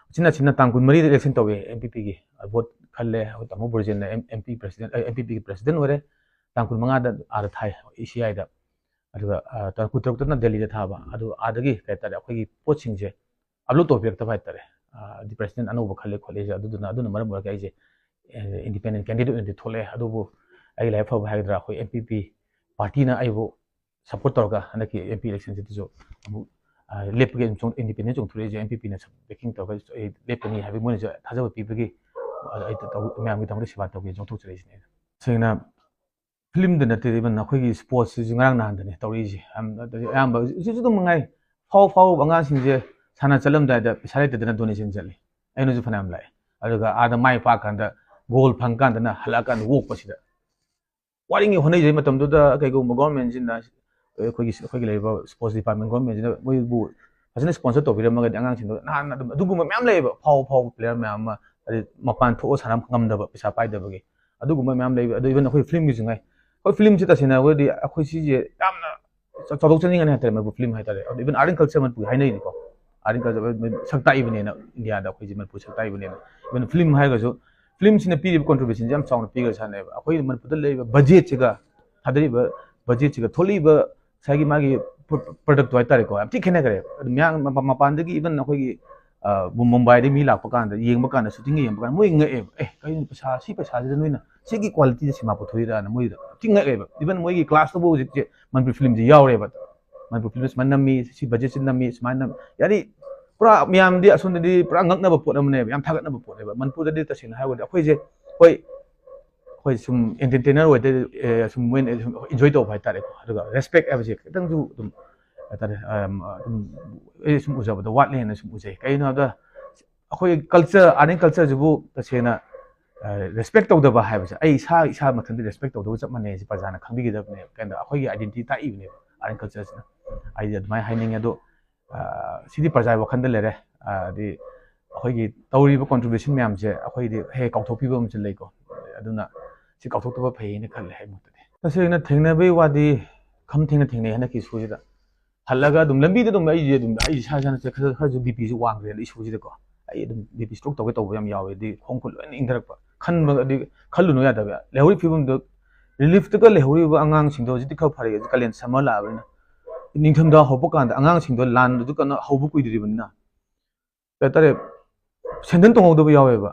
ꯎꯆꯤꯟ ꯅꯥꯆꯤꯟꯅ ꯇꯥꯡ ꯀꯨꯟꯃꯔꯤꯗ ꯏꯂꯦꯛꯁꯟ ꯇꯧꯋꯦ ꯑꯦꯝ ꯄꯤ ꯄꯤꯒꯤ ꯚꯣꯠ ꯈꯜꯂꯦ꯫ ꯑꯩꯈꯣꯏ ꯇꯥꯃꯣ ꯕ꯭ꯔꯣꯖꯦꯟꯅ M P president M P ꯄꯤꯒꯤ ꯄ꯭ꯔꯦꯁꯤꯗꯦꯟ ꯑꯣꯏꯔꯦ꯫ ꯇꯥꯡ ꯀꯨꯟꯃꯉꯥꯗ ꯑꯥꯗ ꯊꯥꯏ ꯏ ꯁꯤ ꯑꯥꯏꯗ꯫ ꯑꯗꯨꯒ ꯇꯥꯡ ꯀꯨꯟꯇꯔꯨꯛꯇꯅ ꯗꯦꯜꯂꯤꯗ ꯊꯥꯕ꯫ ꯑꯗꯨ ꯑꯥꯗꯒꯤ ꯀꯩ ꯍꯥꯏꯇꯥꯔꯦ ꯑꯩꯈꯣꯏꯒꯤ ꯄꯣꯠꯁꯤꯡꯁꯦ ꯑꯞꯂꯣꯗ ꯇꯧꯕꯤꯔꯛꯇꯕ ꯍꯥꯏꯇꯥꯔꯦ꯫ ꯍꯥꯏꯗꯤ ꯄ꯭ꯔꯦꯁꯤꯗꯦꯟ ꯑꯅꯧꯕ ꯈꯜꯂꯦ ꯈꯣꯠꯂꯦꯁꯦ ꯑꯗꯨꯗꯨꯅ ꯑꯗꯨꯅ ꯃꯔꯝ ꯑꯣꯏꯔꯒ ꯑꯩꯁꯦ ꯏꯟꯗꯤꯄꯦꯟꯗꯦꯟ ꯀꯦꯟꯗꯤꯗꯦꯠ ꯑꯣꯏꯅꯗꯤ ꯊꯣꯛꯂꯛꯑꯦ꯫ ꯑꯗꯨꯕꯨ ꯑꯩꯒꯤ ꯂꯥꯏꯕꯛ ꯐꯕ ꯍꯥꯏꯒꯗ꯭ꯔꯥ ꯑꯩꯈꯣꯏ ꯑꯦꯝ ꯄꯤ ꯄꯤ ꯄꯥꯔꯇꯤꯅ ꯑꯩꯕꯨ ꯁꯞꯄꯣꯔꯠ ꯇꯧꯔꯒ ꯍꯟꯗꯛꯀꯤ ꯑꯦꯝ ꯄꯤ ꯏꯂꯦꯛꯁꯟꯁꯤꯗꯁꯨ ꯑꯃꯨꯛ ꯂꯦꯞꯄꯒꯤ ꯑꯗꯨꯝ ꯏꯟꯗꯤꯄꯦꯟꯗꯦꯟ ꯆꯣꯡꯊꯣꯔꯛꯏꯁꯦ ꯑꯦꯝ ꯄꯤ ꯄꯤꯅ ꯕꯦꯀꯤꯡ ꯇꯧꯔꯒ ꯑꯩ ꯂꯦꯞꯀꯅꯤ ꯍꯥꯏꯕꯒꯤ ꯃꯣꯏꯅꯁꯨ ꯊꯥꯖꯕ ꯄꯤꯕꯒꯤ ꯑꯩ ꯃꯌꯥꯝꯒꯤꯗꯃꯛꯇ ꯁꯦꯕꯥ ꯇꯧꯒꯦ ꯆꯣꯡꯊꯣꯛꯆꯔꯛꯏꯁꯤꯅꯦ꯫ ꯁꯦꯡꯅ ꯐꯤꯂꯝꯗ ꯅꯠꯇꯦ, ꯏꯕꯟ ꯑꯩꯈꯣꯏꯒꯤ ꯁ꯭ꯄꯣꯔꯠꯁꯤꯁꯨ ꯉꯔꯥꯡ ꯅꯍꯥꯟꯗꯅꯦ ꯇꯧꯔꯛꯏꯁꯦ꯫ ꯑꯌꯥꯝꯕ ꯍꯧꯖꯤꯛꯁꯨ ꯑꯗꯨꯝ ꯃꯉꯥꯏ, ꯐꯥꯎ ꯐꯥꯎꯕ ꯑꯉꯥꯡꯁꯤꯡꯁꯦ ꯁꯥꯟꯅ ꯆꯠꯂꯝꯗꯥꯏꯗ ꯄꯩꯁꯥ ꯂꯩꯇꯗꯅ ꯗꯣꯅꯦꯁꯟ ꯆꯠꯂꯤ꯫ ꯑꯩꯅꯁꯨ ꯐꯅꯌꯥꯝ ꯂꯥꯛꯑꯦ꯫ ꯑꯗꯨꯒ ꯑꯥꯗ ꯃꯥꯏ ꯄꯥꯛꯀꯥꯟꯗ ꯒꯣꯜ ꯐꯪꯀꯥꯟꯗꯅ ꯍꯜꯂꯛꯑꯀꯥꯟꯗ ꯑꯣꯛꯄꯁꯤꯗ ꯋꯥꯔꯤꯉꯩ ꯍꯣꯠꯅꯖꯩ ꯃꯇꯝꯗꯨꯗ ꯀꯩꯒꯨꯝꯕ ꯒꯣꯔꯃꯦꯟꯁꯤꯅ ꯑꯩꯈꯣꯏꯒꯤ ꯑꯩꯈꯣꯏꯒꯤ ꯂꯩꯔꯤꯕ ꯁ꯭ꯄꯣꯔꯠꯁ ꯗꯤꯄꯥꯔꯠꯃꯦꯟ ꯒꯣꯔꯃꯦꯟꯁꯤꯅ ꯃꯣꯏꯕꯨ ꯐꯖꯅ ꯁ꯭ꯄꯣꯟꯁꯔ ꯇꯧꯕꯤꯔꯝꯃꯒꯗꯤ ꯑꯉꯥꯡꯁꯤꯡꯗꯣ ꯅꯍꯥꯟ ꯑꯗꯨꯝ ꯑꯗꯨꯒꯨꯝꯕ ꯃꯌꯥꯝ ꯂꯩꯌꯦꯕ, ꯑꯐꯥꯎ ꯑꯐꯥꯎꯕ ꯄ꯭ꯂꯦꯌꯔ ꯃꯌꯥꯝ ꯑꯃ, ꯍꯥꯏꯗꯤ ꯃꯄꯥꯟ ꯊꯣꯛꯑ ꯁꯥꯟꯅ ꯉꯝꯗꯕ ꯄꯩꯁꯥ ꯄꯥꯏꯗꯕꯒꯤ, ꯑꯗꯨꯒꯨꯝꯕ ꯃꯌꯥꯝ ꯂꯩꯕ꯫ ꯑꯗꯣ ꯏꯚꯟ ꯑꯩꯈꯣꯏ ꯐꯤꯂꯝꯒꯤꯁꯨ ꯉꯥꯏ, ꯑꯩꯈꯣꯏ ꯐꯤꯂꯝꯁꯤ ꯇꯁꯦꯡꯅ ꯍꯥꯏꯔꯒꯗꯤ ꯑꯩꯈꯣꯏ ꯁꯤꯁꯦ ꯌꯥꯝꯅ ꯆꯥꯎꯊꯣꯛꯆꯅꯤꯡꯉꯥꯏꯅꯤ ꯍꯥꯏꯇꯥꯔꯦ, ꯃꯅꯤꯄꯨꯔ ꯐꯤꯂꯝ ꯍꯥꯏꯇꯥꯔꯦ꯫ ꯑꯗꯣ ꯏꯚꯟ ꯑꯥꯔꯠ ꯑꯦꯟ ꯀꯜꯆꯔ ꯃꯅꯤꯄꯨꯔꯒꯤ ꯍꯥꯏꯅꯩꯅꯤꯀꯣ, ꯑꯥꯔꯠ ꯑꯦꯟ ꯀꯜꯆꯔ ꯁꯛ ꯇꯥꯛꯏꯕꯅꯦꯅ, ꯏꯟꯗꯤꯌꯥꯗ ꯑꯩꯈꯣꯏꯁꯦ ꯃꯅꯤꯄꯨꯔ ꯁꯛ ꯇꯥꯛꯏꯕꯅꯦꯅ꯫ ꯏꯚꯟ ꯐꯤꯂꯝ ꯍꯥꯏꯔꯒꯁꯨ ꯐꯤꯂꯝꯁꯤꯅ ꯄꯤꯔꯤꯕ ꯀꯣꯟꯇ꯭ꯔꯤꯕ꯭ꯌꯨꯁꯟꯁꯦ ꯌꯥꯝ ꯆꯥꯎꯅ ꯄꯤꯈ꯭ꯔꯖꯥꯠꯅꯦꯕ꯫ ꯑꯩꯈꯣꯏ ꯃꯅꯤꯄꯨꯔꯗ ꯂꯩꯔꯤꯕ ꯕꯖꯦꯠꯁꯤꯒ ꯊꯥꯗꯔꯤꯕ ꯕꯖꯦꯠꯁꯤꯒ ꯊꯣꯛꯂꯛꯏꯕ ꯉꯁꯥꯏꯒꯤ ꯃꯥꯒꯤ ꯄ꯭ꯔꯗꯛꯇꯣ ꯍꯥꯏꯇꯥꯔꯦꯀꯣ, ꯌꯥꯝ ꯊꯤ ꯈꯦꯠꯅꯈ꯭ꯔꯦꯕ꯫ ꯑꯗꯨ ꯃꯌꯥꯝ ꯃꯄꯥꯟꯗꯒꯤ ꯏꯚꯟ ꯑꯩꯈꯣꯏꯒꯤ ꯃꯨꯝꯕꯥꯏꯗꯒꯤ ꯃꯤ ꯂꯥꯛꯄ ꯀꯥꯟꯗ, ꯌꯦꯡꯕ ꯀꯥꯟꯗ, ꯁꯨꯇꯤꯡꯒ ꯌꯦꯡꯕ ꯀꯥꯟꯗ ꯃꯣꯏ ꯉꯛꯑꯦꯕ, "ꯑꯦ, ꯀꯩꯅꯣ ꯄꯩꯁꯥ, ꯁꯤ ꯄꯩꯁꯥꯁꯤꯗ ꯅꯣꯏꯅ ꯁꯤꯒꯤ ꯀ꯭ꯋꯥꯂꯤꯇꯤꯗ ꯁꯤꯃꯥ ꯄꯨꯊꯣꯛꯏꯔꯥꯅ?" ꯃꯣꯏꯗ ꯌꯥꯝ ꯊꯤ ꯉꯛꯑꯦꯕ꯫ ꯏꯚꯟ ꯃꯣꯏꯒꯤ ꯀ꯭ꯂꯥꯁꯇꯕꯨ ꯍꯧꯖꯤꯛꯁꯦ ꯃꯅꯤꯄꯨꯔꯤ ꯐꯤꯂꯝꯁꯤ ꯌꯥꯎꯔꯦꯕ꯫ ꯃꯅꯤꯄꯨꯔ ꯐꯤꯂꯝ ꯁꯨꯃꯥꯏꯅ ꯅꯝꯃꯤ, ꯁꯤ ꯕꯖꯦꯠꯁꯤ ꯅꯝꯃꯤ, ꯁꯨꯃꯥꯏꯅ ꯅꯝꯃꯤ꯫ ꯌꯥꯅꯤ, ꯄꯨꯔꯥ ꯃꯌꯥꯝꯗꯤ ꯑꯁꯣꯝꯗꯗꯤ ꯄꯨꯔꯥ ꯉꯛꯅꯕ ꯄꯣꯠ ꯑꯃꯅꯦꯕ, ꯌꯥꯝ ꯊꯥꯒꯠꯅꯕ ꯄꯣꯠꯅꯦꯕ꯫ ꯃꯅꯤꯄꯨꯔꯗꯗꯤ ꯇꯁꯦꯡꯅ ꯍꯥꯏꯔꯒꯗꯤ ꯑꯩꯈꯣꯏꯁꯦ, ꯍꯣꯏ, ꯑꯩꯈꯣꯏ ꯁꯨꯝ ꯑꯦꯟꯇꯔꯇꯦꯅꯔ ꯑꯣꯏꯗ, ꯑꯦ, ꯁꯨꯝ ꯃꯣꯏꯅ ꯁꯨꯝ ꯏꯟꯖꯣꯏ ꯇꯧꯕ ꯍꯥꯏꯇꯥꯔꯦꯀꯣ꯫ ꯑꯗꯨꯒ ꯔꯦꯁꯄꯦꯛ ꯍꯥꯏꯕꯁꯦ ꯈꯤꯇꯪꯁꯨ ꯑꯗꯨꯝ ꯍꯥꯏꯇꯥꯔꯦ, ꯑꯝ, ꯑꯗꯨꯝ ꯑꯩ ꯁꯨꯝ ꯎꯖꯕꯗ ꯋꯥꯠꯂꯦꯅ ꯁꯨꯝ ꯎꯖꯩ꯫ ꯀꯩꯒꯤꯅꯣ ꯍꯥꯏꯕꯗ ꯑꯩꯈꯣꯏ ꯀꯜꯆꯔ, ꯑꯥꯔꯠ ꯑꯦꯟ ꯀꯜꯆꯔꯁꯤꯕꯨ ꯇꯁꯦꯡꯅ ꯔꯦꯁꯄꯦꯛ ꯇꯧꯗꯕ ꯍꯥꯏꯕꯁꯦ ꯑꯩ ꯏꯁꯥ, ꯏꯁꯥ ꯃꯊꯟꯇ ꯔꯦꯁꯄꯦꯛ ꯇꯧꯗꯕ ꯆꯞ ꯃꯥꯟꯅꯩ ꯍꯥꯏꯁꯦ ꯄ꯭ꯔꯖꯥꯅ ꯈꯪꯕꯤꯒꯗꯕꯅꯦꯕ꯫ ꯀꯩꯅꯣ, ꯑꯩꯈꯣꯏꯒꯤ ꯑꯥꯏꯗꯦꯟꯇꯤꯇꯤ ꯇꯥꯛꯏꯕꯅꯦꯕ ꯑꯥꯔꯠ ꯑꯦꯟ ꯀꯜꯆꯔꯁꯤꯅ꯫ ꯑꯩꯗꯤ ꯑꯗꯨꯃꯥꯏꯅ ꯍꯥꯏꯅꯤꯡꯉꯦ꯫ ꯑꯗꯣ, ꯑ, ꯁꯤꯗꯤ ꯄ꯭ꯔꯖꯥꯒꯤ ꯋꯥꯈꯜꯗ ꯂꯩꯔꯦ꯫ ꯑ, ꯍꯥꯏꯗꯤ ꯑꯩꯈꯣꯏꯒꯤ ꯇꯧꯔꯤꯕ ꯀꯣꯟꯇ꯭ꯔꯤꯕ꯭ꯌꯨꯁꯟ ꯃꯌꯥꯝꯁꯦ ꯑꯩꯈꯣꯏꯗꯤ ꯍꯦꯛ ꯀꯥꯎꯊꯣꯛꯄꯤꯕ ꯑꯃꯁꯨ ꯂꯩꯀꯣ꯫ ꯑꯗꯨꯅ ꯁꯤ ꯀꯥꯎꯊꯣꯛꯇꯕ ꯐꯩꯌꯦꯅ ꯈꯜꯂꯦ ꯑꯩ ꯃꯣꯠꯇꯗꯤ꯫ ꯇꯁꯦꯡꯅ ꯊꯦꯡꯅꯕꯒꯤ ꯋꯥꯗꯤ ꯈꯝ ꯊꯦꯡꯅ ꯊꯦꯡꯅꯩ ꯍꯟꯗꯛꯀꯤ ꯏꯁꯨꯁꯤꯗ꯫ ꯍꯜꯂꯒ ꯑꯗꯨꯝ ꯂꯝꯕꯤꯗ ꯑꯗꯨꯝ ꯑꯩꯁꯦ ꯑꯗꯨꯝ, ꯑꯩ ꯏꯁꯥ ꯏꯁꯥꯅ ꯈꯔ, ꯈꯔꯁꯨ ꯕꯤ ꯄꯤꯁꯨ ꯋꯥꯡꯈ꯭ꯔꯦ ꯍꯟꯗꯛ ꯏꯁꯨꯁꯤꯗꯀꯣ꯫ ꯑꯩ ꯑꯗꯨꯝ ꯕꯤ ꯄꯤ ꯁ꯭ꯇ꯭ꯔꯣꯛ ꯇꯧꯒꯦ ꯇꯧꯕ ꯌꯥꯝ ꯌꯥꯎꯋꯦ꯫ ꯑꯗꯨꯗꯤ ꯈꯣꯡ ꯈꯨꯠ ꯂꯣꯏꯅ ꯏꯪꯊꯔꯛꯄ꯫ ꯈꯟꯕ, ꯑꯗꯨꯗꯤ ꯈꯜꯂꯨꯅꯨ ꯌꯥꯗꯕ꯫ ꯂꯩꯍꯧꯔꯤꯕ ꯐꯤꯕꯝꯗꯣ, ꯔꯤꯂꯤꯐꯇꯒ ꯂꯩꯍꯧꯔꯤꯕ ꯑꯉꯥꯡꯁꯤꯡꯗꯣ ꯍꯧꯖꯤꯛꯇꯤ ꯈꯔ ꯐꯔꯦ, ꯍꯧꯖꯤꯛ ꯀꯥꯂꯦꯟ ꯁꯝꯃꯔ ꯂꯥꯛꯑꯕꯅꯤꯅ꯫ ꯅꯤꯡꯊꯝꯊꯥ ꯍꯧꯔꯛꯄ ꯀꯥꯟꯗ ꯑꯉꯥꯡꯁꯤꯡꯗꯣ ꯂꯥꯟꯗꯨ ꯀꯟꯅ ꯍꯧꯕ ꯀꯨꯏꯗ꯭ꯔꯤꯕꯅꯤꯅ, ꯀꯩ ꯍꯥꯏꯇꯥꯔꯦ, ꯁꯦꯟꯗꯟ ꯇꯣꯡꯍꯧꯗꯕ ꯌꯥꯎꯋꯦꯕ꯫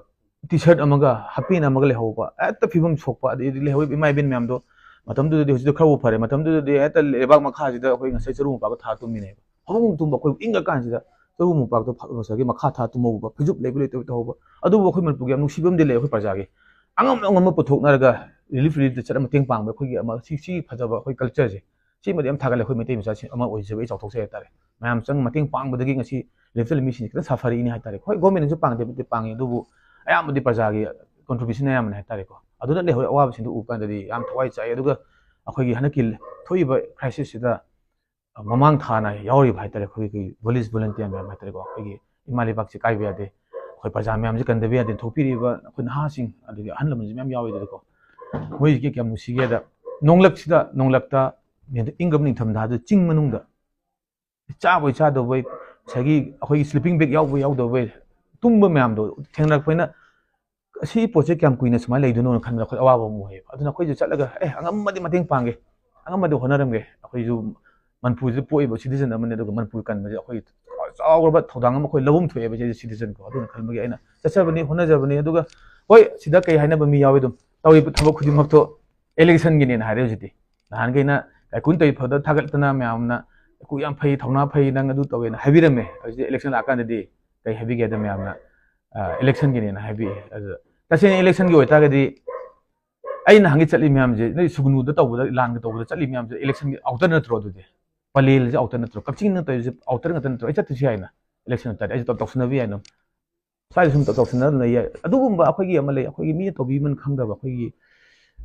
ꯇꯤ ꯁꯔꯠ ꯑꯃꯒ ꯍꯥꯞ ꯄꯦꯟ ꯑꯃꯒ ꯂꯩꯍꯧꯕ, ꯍꯦꯛꯇ ꯐꯤꯕꯝ ꯁꯣꯛꯄ꯫ ꯑꯗꯩꯗꯤ ꯂꯩꯍꯧꯔꯤꯕ ꯏꯃꯥ ꯏꯕꯦꯟ ꯃꯌꯥꯝꯗꯣ, ꯃꯇꯝꯗꯨꯗꯗꯤ, ꯍꯧꯖꯤꯛꯇꯤ ꯈꯔꯕꯨ ꯐꯔꯦ, ꯃꯇꯝꯗꯨꯗꯗꯤ ꯍꯦꯛꯇ ꯂꯩꯕꯥꯛ ꯃꯈꯥꯁꯤꯗ ꯑꯩꯈꯣꯏ ꯉꯁꯥꯏ ꯆꯔꯨ ꯃꯄꯥꯛꯇ ꯊꯥ ꯇꯨꯝꯃꯤꯅꯦꯕ꯫ ꯐꯃꯨꯡ ꯇꯨꯝꯕ ꯑꯩꯈꯣꯏ ꯏꯪꯉꯀꯥꯟꯁꯤꯗ ꯆꯔꯨ ꯃꯄꯥꯛꯇ ꯐ-, ꯉꯁꯥꯏꯒꯤ ꯃꯈꯥ ꯊꯥ ꯇꯨꯝꯍꯧꯕ, ꯐꯩꯖꯨꯞ ꯂꯩꯕ ꯂꯩꯇꯕ ꯇꯧꯍꯧꯕ꯫ ꯑꯗꯨꯕꯨ ꯑꯩꯈꯣꯏ ꯃꯅꯤꯄꯨꯔꯒꯤ ꯌꯥꯝ ꯅꯨꯡꯁꯤꯕ ꯑꯃꯗꯤ ꯂꯩ ꯑꯩꯈꯣꯏ ꯄ꯭ꯔꯖꯥꯒꯤ꯫ ꯑꯉꯝ ꯑꯉꯝꯕ ꯄꯨꯊꯣꯛꯅꯔꯒ ꯔꯤꯂꯤꯐ, ꯔꯤꯂꯤꯐꯇ ꯆꯠꯂꯒ ꯃꯇꯦꯡ ꯄꯥꯡꯕ ꯑꯩꯈꯣꯏꯒꯤ ꯑꯃ ꯁꯤ, ꯁꯤꯒꯤ ꯐꯖꯕ ꯑꯩꯈꯣꯏ ꯀꯜꯆꯔꯁꯦ꯫ ꯁꯤꯃꯗꯤ ꯌꯥꯝ ꯊꯥꯒꯠꯂꯦ, ꯑꯩꯈꯣꯏ ꯃꯩꯇꯩ ꯃꯆꯥꯁꯤꯡ ꯑꯃ ꯑꯣꯏꯖꯕ ꯑꯩ ꯆꯥꯎꯊꯣꯛꯆꯩ ꯍꯥꯏꯇꯥꯔꯦ꯫ ꯃꯌꯥꯝ ꯆꯪ ꯃꯇꯦꯡ ꯄꯥꯡꯕꯗꯒꯤ ꯉꯁꯤ ꯂꯦꯞꯇ ꯂꯩꯕ ꯃꯤꯁꯤꯡꯁꯦ ꯈꯤꯇꯪ ꯁꯥꯐꯔꯛꯏꯅꯤ ꯍꯥꯏꯇꯥꯔꯦ꯫ ꯍꯣꯏ, ꯒꯣꯔꯃꯦꯟꯅꯁꯨ ꯄꯥꯡꯗꯦ ꯄꯥꯡꯉꯤ, ꯑꯗꯨꯕꯨ ꯑꯌꯥꯝꯕꯗꯤ ꯄ꯭ꯔꯖꯥꯒꯤ ꯀꯣꯟꯇ꯭ꯔꯤꯕ꯭ꯌꯨꯁꯟ ꯑꯌꯥꯝꯕꯅꯤ ꯍꯥꯏꯇꯥꯔꯦꯀꯣ꯫ ꯑꯗꯨꯅ ꯂꯩꯍꯧꯔꯤꯕ ꯑꯋꯥꯕꯁꯤꯡꯗꯨ ꯎꯕ ꯀꯥꯟꯗꯗꯤ ꯌꯥꯝ ꯊꯋꯥꯏ ꯆꯥꯛꯑꯦ꯫ ꯑꯗꯨꯒ ꯑꯩꯈꯣꯏꯒꯤ ꯍꯟꯗꯛꯀꯤ ꯊꯣꯛꯏꯕ crisis ꯁꯤꯗ ꯃꯃꯥꯡ ꯊꯥꯅ ꯌꯥꯎꯔꯤꯕ ꯍꯥꯏꯇꯥꯔꯦ, ꯑꯩꯈꯣꯏꯒꯤ village volunteer ꯃꯌꯥꯝ ꯍꯥꯏꯇꯥꯔꯦꯀꯣ, ꯑꯩꯈꯣꯏꯒꯤ ꯏꯃꯥ ꯂꯩꯕꯥꯛꯁꯦ ꯀꯥꯏꯕ ꯌꯥꯗꯦ, ꯑꯩꯈꯣꯏ ꯄ꯭ꯔꯖꯥ ꯃꯌꯥꯝꯁꯦ ꯀꯟꯗꯕ ꯌꯥꯗꯦ, ꯊꯣꯛꯄꯤꯔꯤꯕ ꯑꯩꯈꯣꯏ ꯅꯍꯥꯁꯤꯡ ꯑꯗꯒꯤ ꯑꯍꯜ ꯂꯃꯟꯁꯨ ꯃꯌꯥꯝ ꯌꯥꯎꯋꯤꯗꯅꯀꯣ꯫ ꯃꯣꯏꯁꯤꯒꯤ ꯀꯌꯥꯝ ꯅꯨꯡꯁꯤꯒꯦꯗ, ꯅꯣꯡꯂꯛꯁꯤꯗ, ꯅꯣꯡꯂꯛꯇ ꯏꯪꯒꯕ ꯅꯤꯡꯊꯝꯊꯥꯗ ꯆꯤꯡ ꯃꯅꯨꯡꯗ ꯆꯥꯕꯣꯏ ꯆꯥꯗꯕꯣꯏ, ꯉꯁꯥꯏꯒꯤ ꯑꯩꯈꯣꯏꯒꯤ sleeping bag ꯌꯥꯎꯕꯣꯏ ꯌꯥꯎꯗꯕꯣꯏ, ꯇꯨꯝꯕ ꯃꯌꯥꯝꯗꯣ ꯊꯦꯡꯅꯔꯛꯄꯅꯤꯅ, ꯑꯁꯤ ꯄꯣꯠꯁꯦ ꯀꯌꯥꯝ ꯀꯨꯏꯅ ꯁꯨꯃꯥꯏꯅ ꯂꯩꯗꯣꯏꯅꯣꯅ ꯈꯟꯕꯗ ꯑꯩꯈꯣꯏ ꯑꯋꯥꯕ ꯑꯃ ꯑꯣꯏꯌꯦꯕ꯫ ꯑꯗꯨꯅ ꯑꯩꯈꯣꯏꯁꯨ ꯆꯠꯂꯒ, ꯑꯦ, ꯑꯉꯝꯕꯗꯤ ꯃꯇꯦꯡ ꯄꯥꯡꯒꯦ, ꯑꯉꯝꯕꯗꯤ ꯍꯣꯠꯅꯔꯝꯒꯦ꯫ ꯑꯩꯈꯣꯏꯁꯨ ꯃꯅꯤꯄꯨꯔꯁꯤꯗ ꯄꯣꯛꯏꯕ citizen ꯑꯃꯅꯤ, ꯑꯗꯨꯒ ꯃꯅꯤꯄꯨꯔ ꯀꯟꯕꯁꯦ ꯑꯩꯈꯣꯏ ꯆꯥꯎꯔꯕ ꯊꯧꯗꯥꯡ ꯑꯃ ꯑꯩꯈꯣꯏ ꯂꯧꯐꯝ ꯊꯣꯛꯑꯦꯕ, ꯁꯤꯗ citizen ꯀꯣ꯫ ꯑꯗꯨꯅ ꯈꯟꯕꯒꯤ ꯑꯩꯅ ꯆꯠꯆꯕꯅꯤ, ꯍꯣꯠꯅꯖꯕꯅꯤ꯫ ꯑꯗꯨꯒ ꯍꯣꯏ, ꯁꯤꯗ ꯀꯩ ꯍꯥꯏꯅꯕ ꯃꯤ ꯌꯥꯎꯋꯤ, ꯑꯗꯨꯝ ꯇꯧꯔꯤꯕ ꯊꯕꯛ ꯈꯨꯗꯤꯡꯃꯛꯇꯣ election ꯒꯤꯅꯦꯅ ꯍꯥꯏꯔꯦ ꯍꯧꯖꯤꯛꯇꯤ꯫ ꯅꯍꯥꯟꯈꯩꯅ ꯀꯩꯀꯨꯟ ꯇꯧꯏ ꯐꯥꯎꯗ ꯊꯥꯒꯠꯇꯅ ꯃꯌꯥꯝꯅ, "ꯀꯨ ꯌꯥꯝ ꯐꯩ, ꯊꯧꯅꯥ ꯐꯩ, ꯅꯪ ꯑꯗꯨ ꯇꯧꯋꯦꯅ" ꯍꯥꯏꯕꯤꯔꯝꯃꯦ꯫ ꯍꯧꯖꯤꯛ election ꯂꯥꯛꯀꯥꯟꯗꯗꯤ ꯀꯩ ꯍꯥꯏꯕꯤꯒꯦ ꯍꯥꯏꯗ ꯃꯌꯥꯝꯅ, ꯑ, election ꯒꯤꯅꯦꯅ ꯍꯥꯏꯕꯤꯌꯦ꯫ ꯑꯗꯨꯗ ꯇꯁꯦꯡꯅ election ꯒꯤ ꯑꯣꯏꯇꯥꯔꯒꯗꯤ ꯑꯩꯅ ꯍꯪꯒꯦ ꯆꯠꯂꯤ ꯃꯌꯥꯝꯁꯦ, ꯅꯣꯏ ꯁꯨꯒꯅꯨꯗ ꯇꯧꯕꯗ, ꯂꯥꯟꯒ ꯇꯧꯕꯗ ꯆꯠꯂꯤ ꯃꯌꯥꯝꯁꯦ election ꯒꯤ outer ꯅꯠꯇ꯭ꯔꯣ? ꯑꯗꯨꯗꯤ ꯄꯂꯦꯜꯁꯦ outer ꯅꯠꯇ꯭ꯔꯣ? ꯀꯛꯆꯤꯡꯅ ꯇꯧꯔꯤꯁꯦ outer ꯉꯥꯛꯇ ꯅꯠꯇ꯭ꯔꯣ? ꯑꯩ ꯆꯠꯇ꯭ꯔꯁꯨ ꯌꯥꯏꯅ, election ꯑꯣꯏꯇꯥꯔꯗꯤ ꯑꯩꯁꯨ ꯇꯧ-, ꯇꯧꯁꯤꯟꯅꯕ ꯌꯥꯏꯅ꯫ ꯁ꯭ꯋꯥꯏꯗ ꯁꯨꯝ ꯇꯧꯁꯤꯟꯅꯗꯅ ꯌꯥꯏ꯫ ꯑꯗꯨꯒꯨꯝꯕ ꯑꯩꯈꯣꯏꯒꯤ ꯑꯃ ꯂꯩ, ꯑꯩꯈꯣꯏꯒꯤ ꯃꯤꯅ ꯇꯧꯕꯤꯃꯟ ꯈꯪꯗꯕ, ꯑꯩꯈꯣꯏꯒꯤ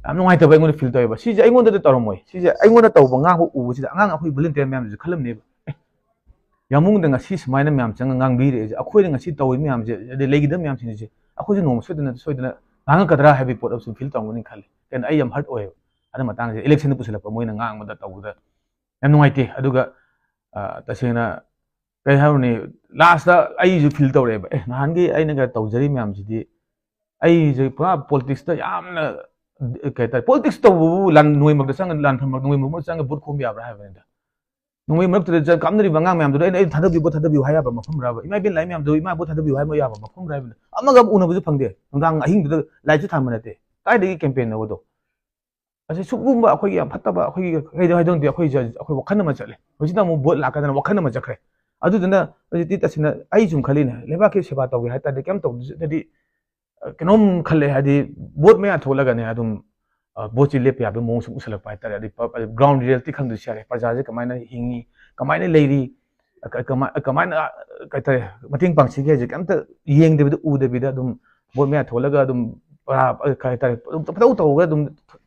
ꯌꯥꯝ ꯅꯨꯡꯉꯥꯏꯇꯕ ꯑꯩꯉꯣꯟꯗ feel ꯇꯧꯋꯦꯕ꯫ ꯁꯤꯁꯦ ꯑꯩꯉꯣꯟꯗꯗꯤ ꯇꯧꯔꯝꯃꯣꯏ꯫ ꯁꯤꯁꯦ ꯑꯩꯉꯣꯟꯗ ꯇꯧꯕ ꯉꯥꯡꯕ ꯎꯕꯁꯤꯗ ꯑꯉꯥꯡ ꯑꯩꯈꯣꯏ volunteer ꯃꯌꯥꯝꯁꯤꯁꯨ ꯈꯜꯂꯝꯅꯦꯕ, "ꯑꯦ, ꯌꯥꯝꯕꯨꯡꯗ ꯉꯁꯤ ꯁꯨꯃꯥꯏꯅ ꯃꯌꯥꯝ ꯆꯪꯉ ꯉꯥꯡꯕꯤꯔꯛꯏꯁꯦ, ꯑꯩꯈꯣꯏꯅ ꯉꯁꯤ ꯇꯧꯔꯤ ꯃꯌꯥꯝꯁꯦ, ꯑꯗꯩ ꯂꯩꯈꯤꯗꯕ ꯃꯌꯥꯝꯁꯤꯡꯁꯦ ꯑꯩꯈꯣꯏꯁꯨ ꯅꯣꯡꯃ ꯁꯣꯏꯗꯅ, ꯁꯣꯏꯗꯅ ꯉꯥꯡꯉꯛꯀꯗ꯭ꯔꯥ?" ꯍꯥꯏꯕꯒꯤ ꯄꯣꯠ ꯑꯃꯁꯨ feel ꯇꯧꯔꯝꯒꯅꯤ ꯈꯜꯂꯤ꯫ ꯀꯩꯅꯣ, ꯑꯩ ꯌꯥꯝ hurt ꯑꯣꯏꯌꯦꯕ꯫ ꯑꯗꯨ ꯃꯇꯥꯡꯁꯦ election ꯗ ꯄꯨꯁꯤꯜꯂꯛꯄ ꯃꯣꯏꯅ ꯉꯥꯡꯕꯗ ꯇꯧꯕꯗ ꯌꯥꯝ ꯅꯨꯡꯉꯥꯏꯇꯦ꯫ ꯑꯗꯨꯒ, ꯑ, ꯇꯁꯦꯡꯅ ꯀꯩ ꯍꯥꯏꯔꯨꯅꯤ, last ꯇ ꯑꯩꯁꯨ feel ꯇꯧꯔꯛꯑꯦꯕ, "ꯑꯦ, ꯅꯍꯥꯟꯒꯤ ꯑꯩꯅꯒ ꯇꯧꯖꯔꯤ ꯃꯌꯥꯝꯁꯤꯗꯤ ꯑꯩꯁꯦ ꯄꯨꯔꯥ politics ꯇ ꯌꯥꯝꯅ, ꯀꯩ ꯍꯥꯏꯇꯥꯔꯦ, politics ꯇꯧꯕꯕꯨ ꯂꯥꯟ-, ꯅꯣꯡꯃꯩ ꯃꯔꯛꯇ ꯆꯪꯉ, ꯂꯥꯟꯐꯝ ꯃꯔꯛ-, ꯅꯣꯡꯃꯩ ꯃꯔꯛꯇ ꯆꯪꯉ vote ꯈꯣꯝꯕ ꯌꯥꯕ꯭ꯔꯥ?" ꯍꯥꯏꯕꯅꯤꯗ꯫ ꯅꯣꯡꯃꯩ ꯃꯔꯛꯇꯨꯗ ꯆꯪ-, ꯀꯥꯞꯅꯔꯤꯕ ꯑꯉꯥꯡ ꯃꯌꯥꯝꯗꯨꯗ ꯑꯩꯅ, "ꯑꯩ ꯊꯥꯗꯕꯤꯌꯨ, vote ꯊꯥꯗꯕꯤꯌꯨ" ꯍꯥꯏ ꯌꯥꯕ ꯃꯐꯝ ꯔꯥꯕ? ꯏꯃꯥ ꯏꯕꯦꯟ ꯂꯥꯏ ꯃꯌꯥꯝꯗꯨ, "ꯏꯃꯥ vote ꯊꯥꯗꯕꯤꯌꯨ" ꯍꯥꯏꯕ ꯌꯥꯕ ꯃꯐꯝ ꯔꯥ ꯍꯥꯏꯕꯅꯤꯗ? ꯑꯃꯒ ꯑꯃ ꯎꯅꯕꯁꯨ ꯐꯪꯗꯦ, ꯅꯨꯡꯗꯥꯡ ꯑꯍꯤꯡꯗꯨꯗ light ꯁꯨ ꯊꯥꯟꯕ ꯅꯠꯇꯦ꯫ ꯀꯥꯏꯗꯒꯤ campaign ꯅꯣꯕꯗꯣ? ꯑꯁꯤ ꯁꯤꯒꯨꯝꯕ ꯑꯩꯈꯣꯏꯒꯤ ꯌꯥꯝ ꯐꯠꯇꯕ, ꯑꯩꯈꯣꯏꯒꯤ ꯀꯩꯗ ꯍꯥꯏꯗꯣ ꯈꯪꯗꯦ, ꯑꯩꯈꯣꯏꯁꯦ, ꯑꯩꯈꯣꯏ ꯋꯥꯈꯜ ꯑꯃ ꯆꯠꯂꯦ꯫ ꯍꯧꯖꯤꯛꯅ ꯑꯃꯨꯛ vote ꯂꯥꯛꯀꯗꯅ ꯋꯥꯈꯜ ꯑꯃ ꯆꯠꯈ꯭ꯔꯦ꯫ ꯑꯗꯨꯗꯨꯅ ꯍꯧꯖꯤꯛꯇꯤ ꯇꯁꯦꯡꯅ ꯑꯩ ꯁꯨꯝ ꯈꯜꯂꯤꯅꯦ, ꯂꯩꯕꯥꯛꯀꯤ ꯁꯦꯕꯥ ꯇꯧꯒꯦ ꯍꯥꯏ ꯇꯥꯔꯗꯤ ꯀꯩꯝ ꯇꯧꯗ꯭ꯔꯗꯤ, ꯑ, ꯀꯩꯅꯣꯝ ꯈꯜꯂꯦ, ꯍꯥꯏꯗꯤ vote ꯃꯌꯥ ꯊꯣꯛꯂꯒꯅꯦ ꯑꯗꯨꯝ, ꯑ, vote ꯁꯤ ꯂꯦꯞꯄ ꯌꯥꯕꯒꯤ ꯃꯑꯣꯡ ꯁꯨꯝ ꯎꯁꯜꯂꯛꯄ ꯍꯥꯏ ꯇꯥꯔꯦ꯫ ꯑꯗꯩ ꯄ-, ꯑ, ground reality ꯈꯪꯗ꯭ꯔꯁꯨ ꯌꯥꯔꯦ, ꯄ꯭ꯔꯖꯥꯁꯦ ꯀꯃꯥꯏꯅ ꯍꯤꯡꯉꯤ, ꯀꯃꯥꯏꯅ ꯂꯩꯔꯤ, ꯑ, ꯀ-, ꯀꯃꯥꯏ-, ꯑ, ꯀꯃꯥꯏꯅ, ꯑ, ꯀꯩ ꯍꯥꯏꯇꯥꯔꯦ, ꯃꯇꯦꯡ ꯄꯥꯡꯁꯤꯒꯦ ꯍꯥꯏꯁꯦ ꯀꯩꯝꯇ ꯌꯦꯡꯗꯕꯤꯗ, ꯎꯗꯕꯤꯗ ꯑꯗꯨꯝ vote ꯃꯌꯥ ꯊꯣꯛꯂꯒ ꯑꯗꯨꯝ ꯄꯔꯥ ꯀꯩ ꯍꯥꯏꯇꯥꯔꯦ, ꯑꯗꯨꯝ ꯄꯪꯇꯧ ꯇꯧꯔꯒ ꯑꯗꯨꯝ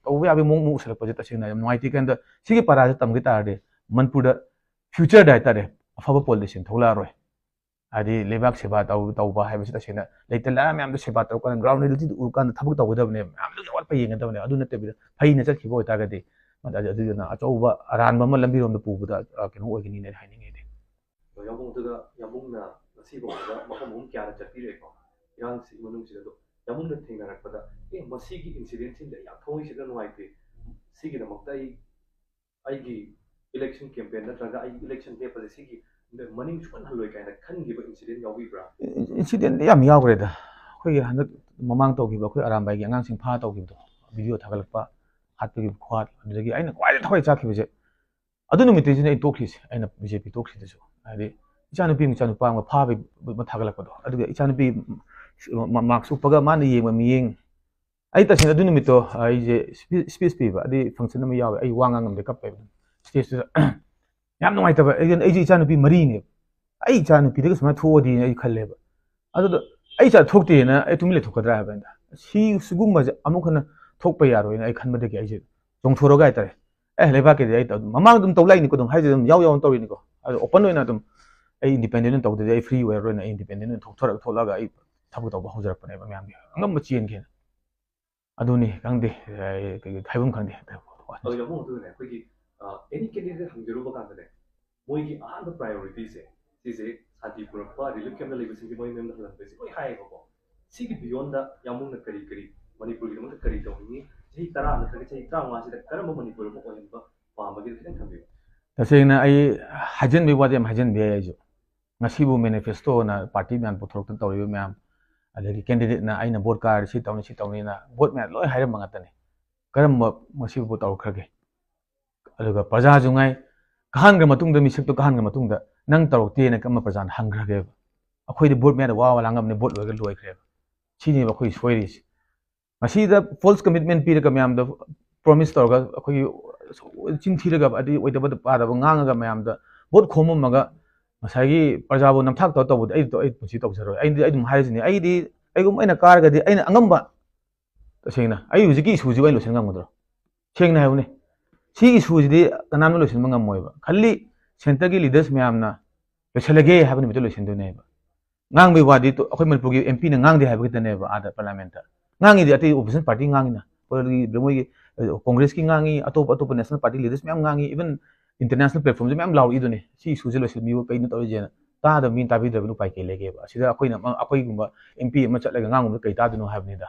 ꯇꯧꯕ ꯌꯥꯕꯒꯤ ꯃꯑꯣꯡ ꯑꯃ ꯎꯁꯜꯂꯛꯄꯁꯦ ꯇꯁꯦꯡꯅ ꯌꯥꯝ ꯅꯨꯡꯉꯥꯏꯇꯦ꯫ ꯀꯩꯅꯣꯗ ꯁꯤꯒꯤ ꯄꯔꯥꯁꯦ ꯇꯝꯈꯤ ꯇꯥꯔꯗꯤ ꯃꯅꯤꯄꯨꯔꯗ future ꯗ ꯍꯥꯏꯇꯥꯔꯦ, ꯑꯐꯕ politician ꯊꯣꯛꯂꯛꯑꯔꯣꯏ꯫ ꯍꯥꯏꯗꯤ ꯂꯩꯕꯥꯛ ꯁꯦꯕꯥ ꯇꯧ-, ꯇꯧꯕ ꯍꯥꯏꯕꯁꯤ ꯇꯁꯦꯡꯅ ꯂꯩꯇ ꯂꯥꯏꯔ ꯃꯌꯥꯝꯗꯣ ꯁꯦꯕꯥ ꯇꯧꯔꯀꯥꯟꯗ ground reality ꯗ ꯎꯔꯀꯥꯟꯗ ꯊꯕꯛ ꯇꯧꯒꯗꯕꯅꯦꯕ, ꯃꯌꯥꯝꯗꯨꯒꯤ ꯑꯋꯥꯠꯄ ꯌꯦꯡꯒꯗꯕꯅꯦꯕ꯫ ꯑꯗꯨ ꯅꯠꯇꯕꯤꯗ ꯐꯩꯅ ꯆꯠꯈꯤꯕ ꯑꯣꯏꯇꯥꯔꯒꯗꯤ, ꯑꯗꯨ-, ꯑꯗꯨꯗꯨꯅ ꯑꯆꯧꯕ ꯑꯔꯥꯟꯕ ꯑꯃ ꯂꯝꯕꯤꯔꯣꯝꯗ ꯄꯨꯕꯗ, ꯑ, ꯀꯩꯅꯣ ꯑꯣꯏꯒꯅꯤꯅ ꯑꯩꯅ ꯍꯥꯏꯅꯤꯡꯉꯦ ꯑꯩꯗꯤ꯫ ꯑꯗꯣ ꯌꯥꯝꯕꯨꯡ, ꯑꯗꯨꯒ ꯌꯥꯝꯕꯨꯡꯅ ꯉꯁꯤꯐꯥꯎꯕꯗ ꯃꯐꯝ ꯑꯍꯨꯝ ꯀꯌꯥꯗ ꯆꯠꯄꯤꯔꯦꯀꯣ, ꯏꯔꯥꯡꯁꯤꯒꯤ ꯃꯅꯨꯡꯁꯤꯗ꯫ ꯑꯗꯣ ꯌꯥꯝꯕꯨꯡꯅ ꯊꯦꯡꯅꯔꯛꯄꯗ, "ꯑꯦ, ꯃꯁꯤꯒꯤ incident ꯁꯤꯃꯗꯤ ꯑꯩ ꯌꯥꯝ ꯊꯃꯣꯏꯁꯤꯗ ꯅꯨꯡꯉꯥꯏꯇꯦ, ꯁꯤꯒꯤꯗꯃꯛꯇ ꯑꯩ, ꯑꯩꯒꯤ election campaign ꯅꯠꯇ꯭ꯔꯒ ꯑꯩꯒꯤ election ꯂꯦꯞꯄꯁꯦ ꯁꯤꯒꯤ ꯃꯅꯤꯡ ꯁꯨꯡꯍꯟ ꯍꯜꯂꯣꯏ" ꯀꯥꯏꯅ ꯈꯟꯈꯤꯕ incident ꯌꯥꯎꯕꯤꯕ꯭ꯔꯥ? Incident ꯗꯤ ꯌꯥꯝ ꯌꯥꯎꯈ꯭ꯔꯦꯗ꯫ ꯑꯩꯈꯣꯏꯒꯤ ꯍꯟꯗꯛ ꯃꯃꯥꯡ ꯇꯧꯈꯤꯕ, ꯑꯩꯈꯣꯏ ꯑꯔꯥꯝꯕꯥꯏꯒꯤ ꯑꯉꯥꯡꯁꯤꯡ ꯐꯥ ꯇꯧꯈꯤꯕꯗꯣ, video ꯊꯥꯒꯠꯂꯛꯄ, ꯍꯥꯠꯄꯒꯤ ꯈꯨꯍꯥꯠ, ꯑꯗꯨꯗꯒꯤ ꯑꯩꯅ ꯈ꯭ꯋꯥꯏꯗꯩ ꯊꯋꯥꯏ ꯆꯥꯛꯈꯤꯕꯁꯦ ꯑꯗꯨ ꯅꯨꯃꯤꯠꯇꯨꯗꯅꯦ ꯑꯩ ꯇꯣꯛꯈ꯭ꯔꯤꯁꯦ, ꯑꯩꯅ ꯕꯤ ꯖꯦ ꯄꯤ ꯇꯣꯛꯈ꯭ꯔꯤꯗꯨꯁꯨ꯫ ꯍꯥꯏꯗꯤ ꯏꯆꯥꯅꯨꯄꯤ ꯃꯆꯥꯅꯨꯄꯥ ꯑꯃ ꯐꯥꯕꯩ ꯑꯃ ꯊꯥꯒꯠꯂꯛꯄꯗꯣ, ꯑꯗꯨꯒ ꯏꯆꯥꯅꯨꯄꯤ ꯃ-, ꯃ-, mask ꯎꯞꯄꯒ ꯃꯥꯅ ꯌꯦꯡꯕ ꯃꯤꯠꯌꯦꯡ, ꯑꯩ ꯇꯁꯦꯡꯅ ꯑꯗꯨ ꯅꯨꯃꯤꯠꯇꯣ ꯑꯩꯁꯦ speech ꯄꯤꯕ, ꯑꯗꯨꯒꯤ function ꯑꯃ ꯌꯥꯎꯋꯦ, ꯑꯩ ꯋꯥ ꯉꯥꯡ ꯉꯝꯗꯦ, ꯀꯞꯄꯦꯕ꯫ Stage ꯇꯨꯗ ꯌꯥꯝ ꯅꯨꯡꯉꯥꯏꯇꯕ꯫ ꯑꯩ, ꯑꯩꯁꯦ ꯏꯆꯥꯅꯨꯄꯤ ꯃꯔꯤꯅꯦꯕ, ꯑꯩ ꯏꯆꯥꯅꯨꯄꯤꯗꯒ ꯁꯨꯃꯥꯏꯅ ꯊꯣꯛꯑꯗꯤꯅ ꯑꯩ ꯈꯜꯂꯦꯕ꯫ ꯑꯗꯨꯗ ꯑꯩ ꯏꯆꯥ ꯊꯣꯛꯇꯦꯅ ꯑꯩ ꯇꯨꯃꯤꯟ ꯂꯩꯊꯣꯛꯀꯗ꯭ꯔꯥ ꯍꯥꯏꯕ ꯑꯩꯅ꯫ ꯁꯤ, ꯁꯤꯒꯨꯝꯕꯁꯦ ꯑꯃꯨꯛ ꯍꯟꯅ ꯊꯣꯛꯄ ꯌꯥꯔꯣꯏꯅ ꯑꯩ ꯈꯟꯕꯗꯒꯤ ꯑꯩꯁꯦ ꯆꯣꯡꯊꯣꯔꯒ ꯍꯥꯏꯇꯥꯔꯦ, "ꯑꯦ, ꯂꯩꯕꯥꯛꯀꯤꯗꯤ ꯑꯩ ꯇꯧ-, ꯃꯃꯥꯡꯗ ꯑꯗꯨꯝ ꯇꯧ ꯂꯥꯛꯏꯅꯤꯀꯣ, ꯑꯗꯨꯝ ꯍꯥꯏꯁꯦ ꯑꯗꯨꯝ ꯌꯥꯎ ꯌꯥꯎꯅ ꯇꯧꯔꯤꯅꯤꯀꯣ, ꯑꯗꯣ open ꯑꯣꯏꯅ ꯑꯗꯨꯝ ꯑꯩ independent ꯑꯣꯏꯅ ꯇꯧꯗꯗꯤ ꯑꯩ free ꯑꯣꯏꯔꯔꯣꯏꯅ ꯑꯩ independent ꯑꯣꯏꯅ ꯊꯣꯛꯊꯣꯔꯛ-, ꯊꯣꯛꯂꯛꯑꯒ ꯑꯩ ꯊꯕꯛ ꯇꯧꯕ ꯍꯧꯖꯔꯛꯄꯅꯦꯕ ꯃꯌꯥꯝꯒꯤ ꯑꯉꯝꯕ ꯆꯦꯟꯒꯦꯅ"꯫ ꯑꯗꯨꯅꯤ ꯈꯪꯗꯦ, ꯑꯩ ꯀꯩ-, ꯍꯥꯏꯐꯝ ꯈꯪꯗꯦ꯫ ꯑꯗꯣ ꯌꯥꯝꯕꯨꯡ, ꯑꯗꯨꯒꯅꯦ, ꯑꯩꯈꯣꯏꯒꯤ, ꯑ, any candidate ꯍꯪꯖꯔꯨꯕ ꯀꯥꯟꯗꯅꯦ, ꯃꯣꯏꯒꯤ ꯑꯍꯥꯟꯕ priority ꯁꯦ ꯁꯤꯁꯦ ꯁꯥꯟꯇꯤ ꯄꯨꯔꯛꯄ, relief camp ꯇ ꯂꯩꯕꯁꯤꯡꯒꯤ ꯃꯣꯏ ꯃꯌꯨꯝꯗ ꯍꯜꯍꯟꯕꯁꯦ ꯂꯣꯏ ꯍꯥꯏꯌꯦꯕꯀꯣ꯫ ꯁꯤꯒꯤ beyond ꯗ ꯌꯥꯝꯕꯨꯡꯅ ꯀꯔꯤ ꯀꯔꯤ ꯃꯅꯤꯄꯨꯔꯒꯤꯗꯃꯛꯇ ꯀꯔꯤ ꯇꯧꯅꯤꯡꯉꯤ? ꯆꯍꯤ ꯇꯔꯥ ꯅꯠꯇ꯭ꯔꯒ ꯆꯍꯤ ꯇꯔꯥꯃꯉꯥꯁꯤꯗ ꯀꯔꯝꯕ ꯃꯅꯤꯄꯨꯔ ꯑꯃ ꯑꯣꯏꯍꯟꯕ ꯄꯥꯝꯕꯒꯦ? ꯈꯤꯇꯪ ꯊꯝꯕꯤꯌꯨ꯫ ꯇꯁꯦꯡꯅ ꯑꯩ ꯍꯥꯏꯖꯤꯟꯕꯒꯤ ꯋꯥꯗꯤ ꯌꯥꯝ ꯍꯥꯏꯖꯤꯟꯕ ꯌꯥꯏ꯫ ꯑꯩꯁꯨ ꯉꯁꯤꯕꯨ manifesto ꯅ party ꯃꯌꯥꯝ ꯄꯨꯊꯣꯔꯛꯇꯅ ꯇꯧꯔꯤꯕ ꯃꯌꯥꯝ, ꯑꯗꯒꯤ candidate ꯅ "ꯑꯩꯅ vote ꯀꯥꯔꯗꯤ ꯁꯤ ꯇꯧꯅꯤ, ꯁꯤ ꯇꯧꯅꯤꯅ" vote ꯃꯌꯥꯝ ꯂꯣꯏ ꯍꯥꯏꯔꯝꯕ ꯉꯥꯛꯇꯅꯤ꯫ ꯀꯔꯝꯕ ꯉꯁꯤꯕꯨ ꯇꯧꯔꯛꯈ꯭ꯔꯒꯦ? ꯑꯗꯨꯒ ꯄ꯭ꯔꯖꯥꯁꯨ ꯉꯥꯏ, ꯀꯥꯍꯟꯈ꯭ꯔ ꯃꯇꯨꯡꯗ, ꯃꯤꯁꯛꯇꯣ ꯀꯥꯍꯟꯈ꯭ꯔ ꯃꯇꯨꯡꯗ, "ꯅꯪ ꯇꯧꯔꯛꯇꯦꯅ ꯀꯔꯝꯕ ꯄ꯭ꯔꯖꯥꯅ ꯍꯪꯈ꯭ꯔꯒꯦꯕ?" ꯑꯩꯈꯣꯏꯗꯤ vote ꯃꯌꯥꯗ ꯋꯥ ꯋꯥ ꯂꯥꯡꯉꯝꯕꯅꯤ, vote ꯂꯣꯏꯔꯒ ꯂꯣꯏꯈ꯭ꯔꯦꯕ꯫ ꯁꯤꯅꯦꯕ ꯑꯩꯈꯣꯏ ꯁꯣꯏꯔꯤꯁꯦ꯫ ꯃꯁꯤꯗ false commitment ꯄꯤꯔꯒ ꯃꯌꯥꯝꯗ promise ꯇꯧꯔꯒ ꯑꯩꯈꯣꯏꯒꯤ ꯆꯤꯟ ꯊꯤꯔꯒ, ꯑꯗꯩ ꯑꯣꯏꯗꯕ ꯄꯥꯗꯕ ꯉꯥꯡꯉꯒ ꯃꯌꯥꯝꯗ vote ꯈꯣꯝꯃꯝꯃꯒ ꯉꯁꯥꯏꯒꯤ ꯄ꯭ꯔꯖꯥꯕꯨ ꯅꯝꯊꯥꯛ ꯇꯧꯔ ꯇꯧꯕꯗꯤ ꯑꯩ, ꯑꯩ ꯄꯨꯟꯁꯤ ꯇꯧꯖꯔꯣꯏ꯫ ꯑꯩꯗꯤ ꯑꯩ ꯑꯗꯨꯝ ꯍꯥꯏꯔꯤꯁꯤꯅꯤ, ꯑꯩꯗꯤ ꯀꯩꯒꯨꯝꯕ ꯑꯩꯅ ꯀꯥꯔꯒꯗꯤ ꯑꯩꯅ ꯑꯉꯝꯕ ꯇꯁꯦꯡꯅ ꯑꯩ ꯍꯧꯖꯤꯛꯀꯤ ꯏꯁꯨꯁꯤꯕꯨ ꯑꯩ ꯂꯣꯏꯁꯤꯟ ꯉꯝꯒꯗ꯭ꯔꯣ? ꯁꯦꯡꯅ ꯍꯥꯏꯕꯅꯦ, ꯁꯤꯒꯤ ꯏꯁꯨꯁꯤꯗꯤ ꯀꯅꯥꯝꯅ ꯂꯣꯏꯁꯤꯟꯕ ꯉꯝꯃꯣꯏꯕ꯫ ꯈꯜꯂꯤ, ꯁꯦꯟꯇꯔꯒꯤ ꯂꯤꯗꯔꯁ ꯃꯌꯥꯝꯅ ꯂꯣꯏꯁꯤꯜꯂꯒꯦ ꯍꯥꯏꯕ ꯅꯨꯃꯤꯠꯇ ꯂꯣꯏꯁꯤꯟꯗꯣꯏꯅꯦꯕ꯫ ꯉꯥꯡꯕꯒꯤ ꯋꯥꯗꯤ ꯑꯩꯈꯣꯏ ꯃꯅꯤꯄꯨꯔꯒꯤ ꯑꯦꯝ ꯄꯤꯅ ꯉꯥꯡꯗꯦ ꯍꯥꯏꯕ ꯈꯛꯇꯅꯦꯕ ꯑꯥꯗ ꯄꯥꯔꯂꯤꯌꯥꯃꯦꯟꯠꯇ꯫ ꯉꯥꯡꯉꯤꯗꯤ ꯑꯇꯩ ꯑꯣꯄꯣꯖꯤꯁꯟ ꯄꯥꯔꯇꯤ ꯉꯥꯡꯉꯤꯅ, ꯑꯩꯈꯣꯏꯒꯤ ꯃꯣꯏꯒꯤ ꯀꯣꯡꯒ꯭ꯔꯦꯁꯀꯤ ꯉꯥꯡꯉꯤ, ꯑꯇꯣꯞ ꯑꯇꯣꯞꯄ ꯅꯦꯁꯅꯦꯜ ꯄꯥꯔꯇꯤ ꯂꯤꯗꯔꯁ ꯃꯌꯥꯝ ꯉꯥꯡꯉꯤ, ꯏꯚꯟ ꯏꯟꯇꯔꯅꯦꯁꯅꯦꯜ ꯄ꯭ꯂꯦꯠꯐꯣꯝꯁꯦ ꯃꯌꯥꯝ ꯂꯥꯎꯔꯛꯏꯗꯨꯅꯦ, ꯁꯤ ꯏꯁꯨꯁꯦ ꯂꯣꯏꯁꯤꯟꯕꯤꯌꯨ, ꯀꯩꯅꯣ ꯇꯧꯔꯤꯁꯦꯅ꯫ ꯇꯥꯗꯕ ꯃꯤꯅ ꯇꯥꯕꯤꯗ꯭ꯔꯕꯅꯤꯅ ꯎꯄꯥꯏ ꯀꯩ ꯂꯩꯒꯦꯕ? ꯑꯁꯤꯗ ꯑꯩꯈꯣꯏꯅ ꯑꯩꯈꯣꯏꯒꯨꯝꯕ ꯑꯦꯝ ꯄꯤ ꯑꯃ ꯆꯠꯂꯒ ꯉꯥꯡꯕꯗ ꯀꯩ ꯇꯥꯗꯣꯏꯅꯣ ꯍꯥꯏꯕꯅꯤꯗ꯫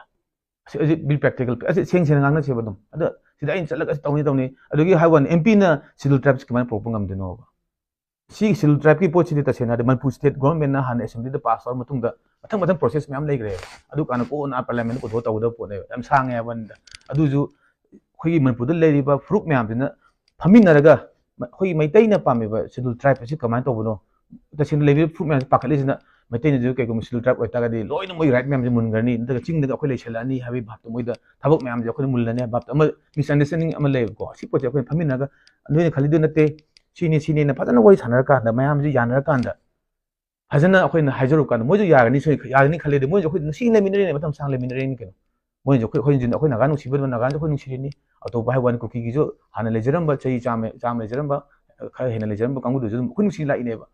ꯑꯁꯤ ꯍꯧꯖꯤꯛ ꯕꯤ ꯄ꯭ꯔꯦꯛꯇꯤꯀꯦꯜ ꯑꯁꯤ ꯁꯦꯡ ꯁꯦꯡꯅ ꯉꯥꯡꯅꯁꯦꯕ ꯑꯗꯨꯝ꯫ ꯑꯗ ꯁꯤꯗ ꯑꯩꯅ ꯆꯠꯂꯒ ꯑꯁꯤ ꯇꯧꯅꯤ ꯇꯧꯅꯤ, ꯑꯗꯨꯒꯤ ꯍꯥꯏ ꯋꯥꯅꯤ, ꯑꯦꯝ ꯄꯤꯅ ꯁꯦꯗꯨꯜ ꯇ꯭ꯔꯥꯏꯕꯁꯤ ꯀꯃꯥꯏꯅ ꯄꯨꯔꯛꯄ ꯉꯝꯗꯣꯏꯅꯣꯕ? ꯁꯤ ꯁꯦꯗꯨꯜ ꯇ꯭ꯔꯥꯏꯕꯀꯤ ꯄꯣꯠꯁꯤꯗꯤ ꯇꯁꯦꯡꯅ ꯍꯥꯏꯔꯗꯤ ꯃꯅꯤꯄꯨꯔ ꯁ꯭ꯇꯦꯠ ꯒꯣꯚꯔꯟꯃꯦꯟꯠꯅ ꯍꯥꯟꯅ ꯑꯦꯁꯦꯝꯕ꯭ꯂꯤꯗ ꯄꯥꯁ ꯇꯧꯔ ꯃꯇꯨꯡꯗ ꯃꯊꯪ ꯃꯊꯪ ꯄ꯭ꯔꯣꯁꯦꯁ ꯃꯌꯥꯝ ꯂꯩꯈ꯭ꯔꯦꯕ꯫ ꯑꯗꯨ ꯀꯥꯟꯗ ꯀꯣꯟꯅ ꯄꯥꯔꯂꯤꯌꯥꯃꯦꯟꯠꯇ ꯄꯨꯊꯣꯛꯑ ꯇꯧꯒꯗꯕ ꯄꯣꯠꯅꯦꯕ꯫ ꯌꯥꯝ ꯁꯥꯡꯉꯦ ꯍꯥꯏꯕ ꯋꯥꯅꯤꯗ꯫ ꯑꯗꯨꯁꯨ ꯑꯩꯈꯣꯏꯒꯤ ꯃꯅꯤꯄꯨꯔꯗ ꯂꯩꯔꯤꯕ ꯐꯨꯔꯨꯞ ꯃꯌꯥꯝꯁꯤꯅ ꯐꯝꯃꯤꯟꯅꯔꯒ ꯃ-, ꯑꯩꯈꯣꯏꯒꯤ ꯃꯩꯇꯩꯅ ꯄꯥꯝꯃꯤꯕ ꯁꯦꯗꯨꯜ ꯇ꯭ꯔꯥꯏꯕ ꯑꯁꯤ ꯀꯃꯥꯏꯅ ꯇꯧꯕꯅꯣ? ꯇꯁꯦꯡꯅ ꯂꯩꯔꯤꯕ ꯐꯨꯔꯨꯞ ꯃꯌꯥꯝꯁꯤ ꯄꯥꯈꯠꯂꯤꯁꯤꯅ, ꯃꯩꯇꯩꯅꯁꯨ ꯀꯩꯒꯨꯝꯕ ꯁꯦꯗꯨꯜ ꯇ꯭ꯔꯥꯏꯕ ꯑꯣꯏꯇꯥꯔꯒꯗꯤ ꯂꯣꯏꯅ ꯃꯣꯏꯒꯤ ꯔꯥꯏꯠ ꯃꯌꯥꯝꯁꯦ ꯃꯨꯟꯈ꯭ꯔꯅꯤ, ꯅꯠꯇ꯭ꯔꯒ ꯆꯤꯡꯗꯒ ꯑꯩꯈꯣꯏ ꯂꯩꯁꯜꯂꯛꯑꯅꯤ ꯍꯥꯏꯕꯒꯤ ꯚꯥꯞꯇꯣ, ꯃꯣꯏꯗ ꯊꯕꯛ ꯃꯌꯥꯝꯁꯦ ꯑꯩꯈꯣꯏꯅ ꯃꯨꯜꯂꯅꯤ ꯍꯥꯏꯕ ꯚꯥꯞꯇꯣ ꯑꯃ, ꯃꯤꯁꯑꯟꯗꯔꯁ꯭ꯇꯦꯟꯗꯤꯡ ꯑꯃ ꯂꯩꯌꯦꯕꯀꯣ꯫ ꯁꯤ ꯄꯣꯠꯁꯦ ꯑꯩꯈꯣꯏꯅ ꯐꯝꯃꯤꯟꯅꯔꯒ ꯅꯣꯏꯅ ꯈꯜꯂꯤꯗꯨ ꯅꯠꯇꯦ, ꯁꯤꯅꯤ ꯁꯤꯅꯤꯅ ꯐꯖꯅ ꯋꯥꯔꯤ ꯁꯥꯟꯅꯔꯀꯥꯟꯗ, ꯃꯌꯥꯝꯁꯦ ꯌꯥꯅꯔꯀꯥꯟꯗ ꯐꯖꯅ ꯑꯩꯈꯣꯏꯅ ꯍꯥꯏꯖꯔꯨ ꯀꯥꯟꯗ ꯃꯣꯏꯁꯨ ꯌꯥꯒꯅꯤ, ꯁꯣꯏ-, ꯌꯥꯒꯅꯤ ꯈꯜꯂꯦꯗꯤ ꯃꯣꯏꯁꯨ ꯑꯩꯈꯣꯏ ꯅꯨꯡꯁꯤ ꯂꯩꯃꯤꯟꯅꯔꯤꯅꯦ, ꯃꯇꯝ ꯁꯥꯡ ꯂꯩꯃꯤꯟꯅꯔꯤꯅꯤ ꯀꯩꯅꯣ꯫ ꯃꯣꯏꯅꯁꯨ ꯑꯩꯈꯣꯏ, ꯑꯩꯈꯣꯏ ꯍꯧꯖꯤꯛ ꯑꯩꯈꯣꯏ ꯅꯥꯒꯥ ꯅꯨꯡꯁꯤꯕꯗꯨꯅ ꯅꯥꯒꯥꯅꯁꯨ ꯑꯩꯈꯣꯏ ꯅꯨꯡꯁꯤꯔꯤꯅꯤ꯫ ꯑꯇꯣꯞꯄ ꯍꯥꯏꯕ ꯋꯥꯅꯤ, ꯀꯨꯀꯤꯒꯤꯁꯨ ꯍꯥꯟꯅ ꯂꯩꯖꯔꯝꯕ ꯆꯍꯤ ꯆꯥꯝꯃ, ꯆꯥꯝꯃ ꯂꯩꯖꯔꯝꯕ, ꯈꯔ ꯍꯦꯟꯅ ꯂꯩꯖꯔꯝꯕ ꯀꯥꯡꯕꯨꯗꯨꯁꯨ ꯑꯗꯨꯝ ꯑꯩꯈꯣꯏ ꯅꯨꯡꯁꯤ ꯂꯥꯛꯏꯅꯦꯕ꯫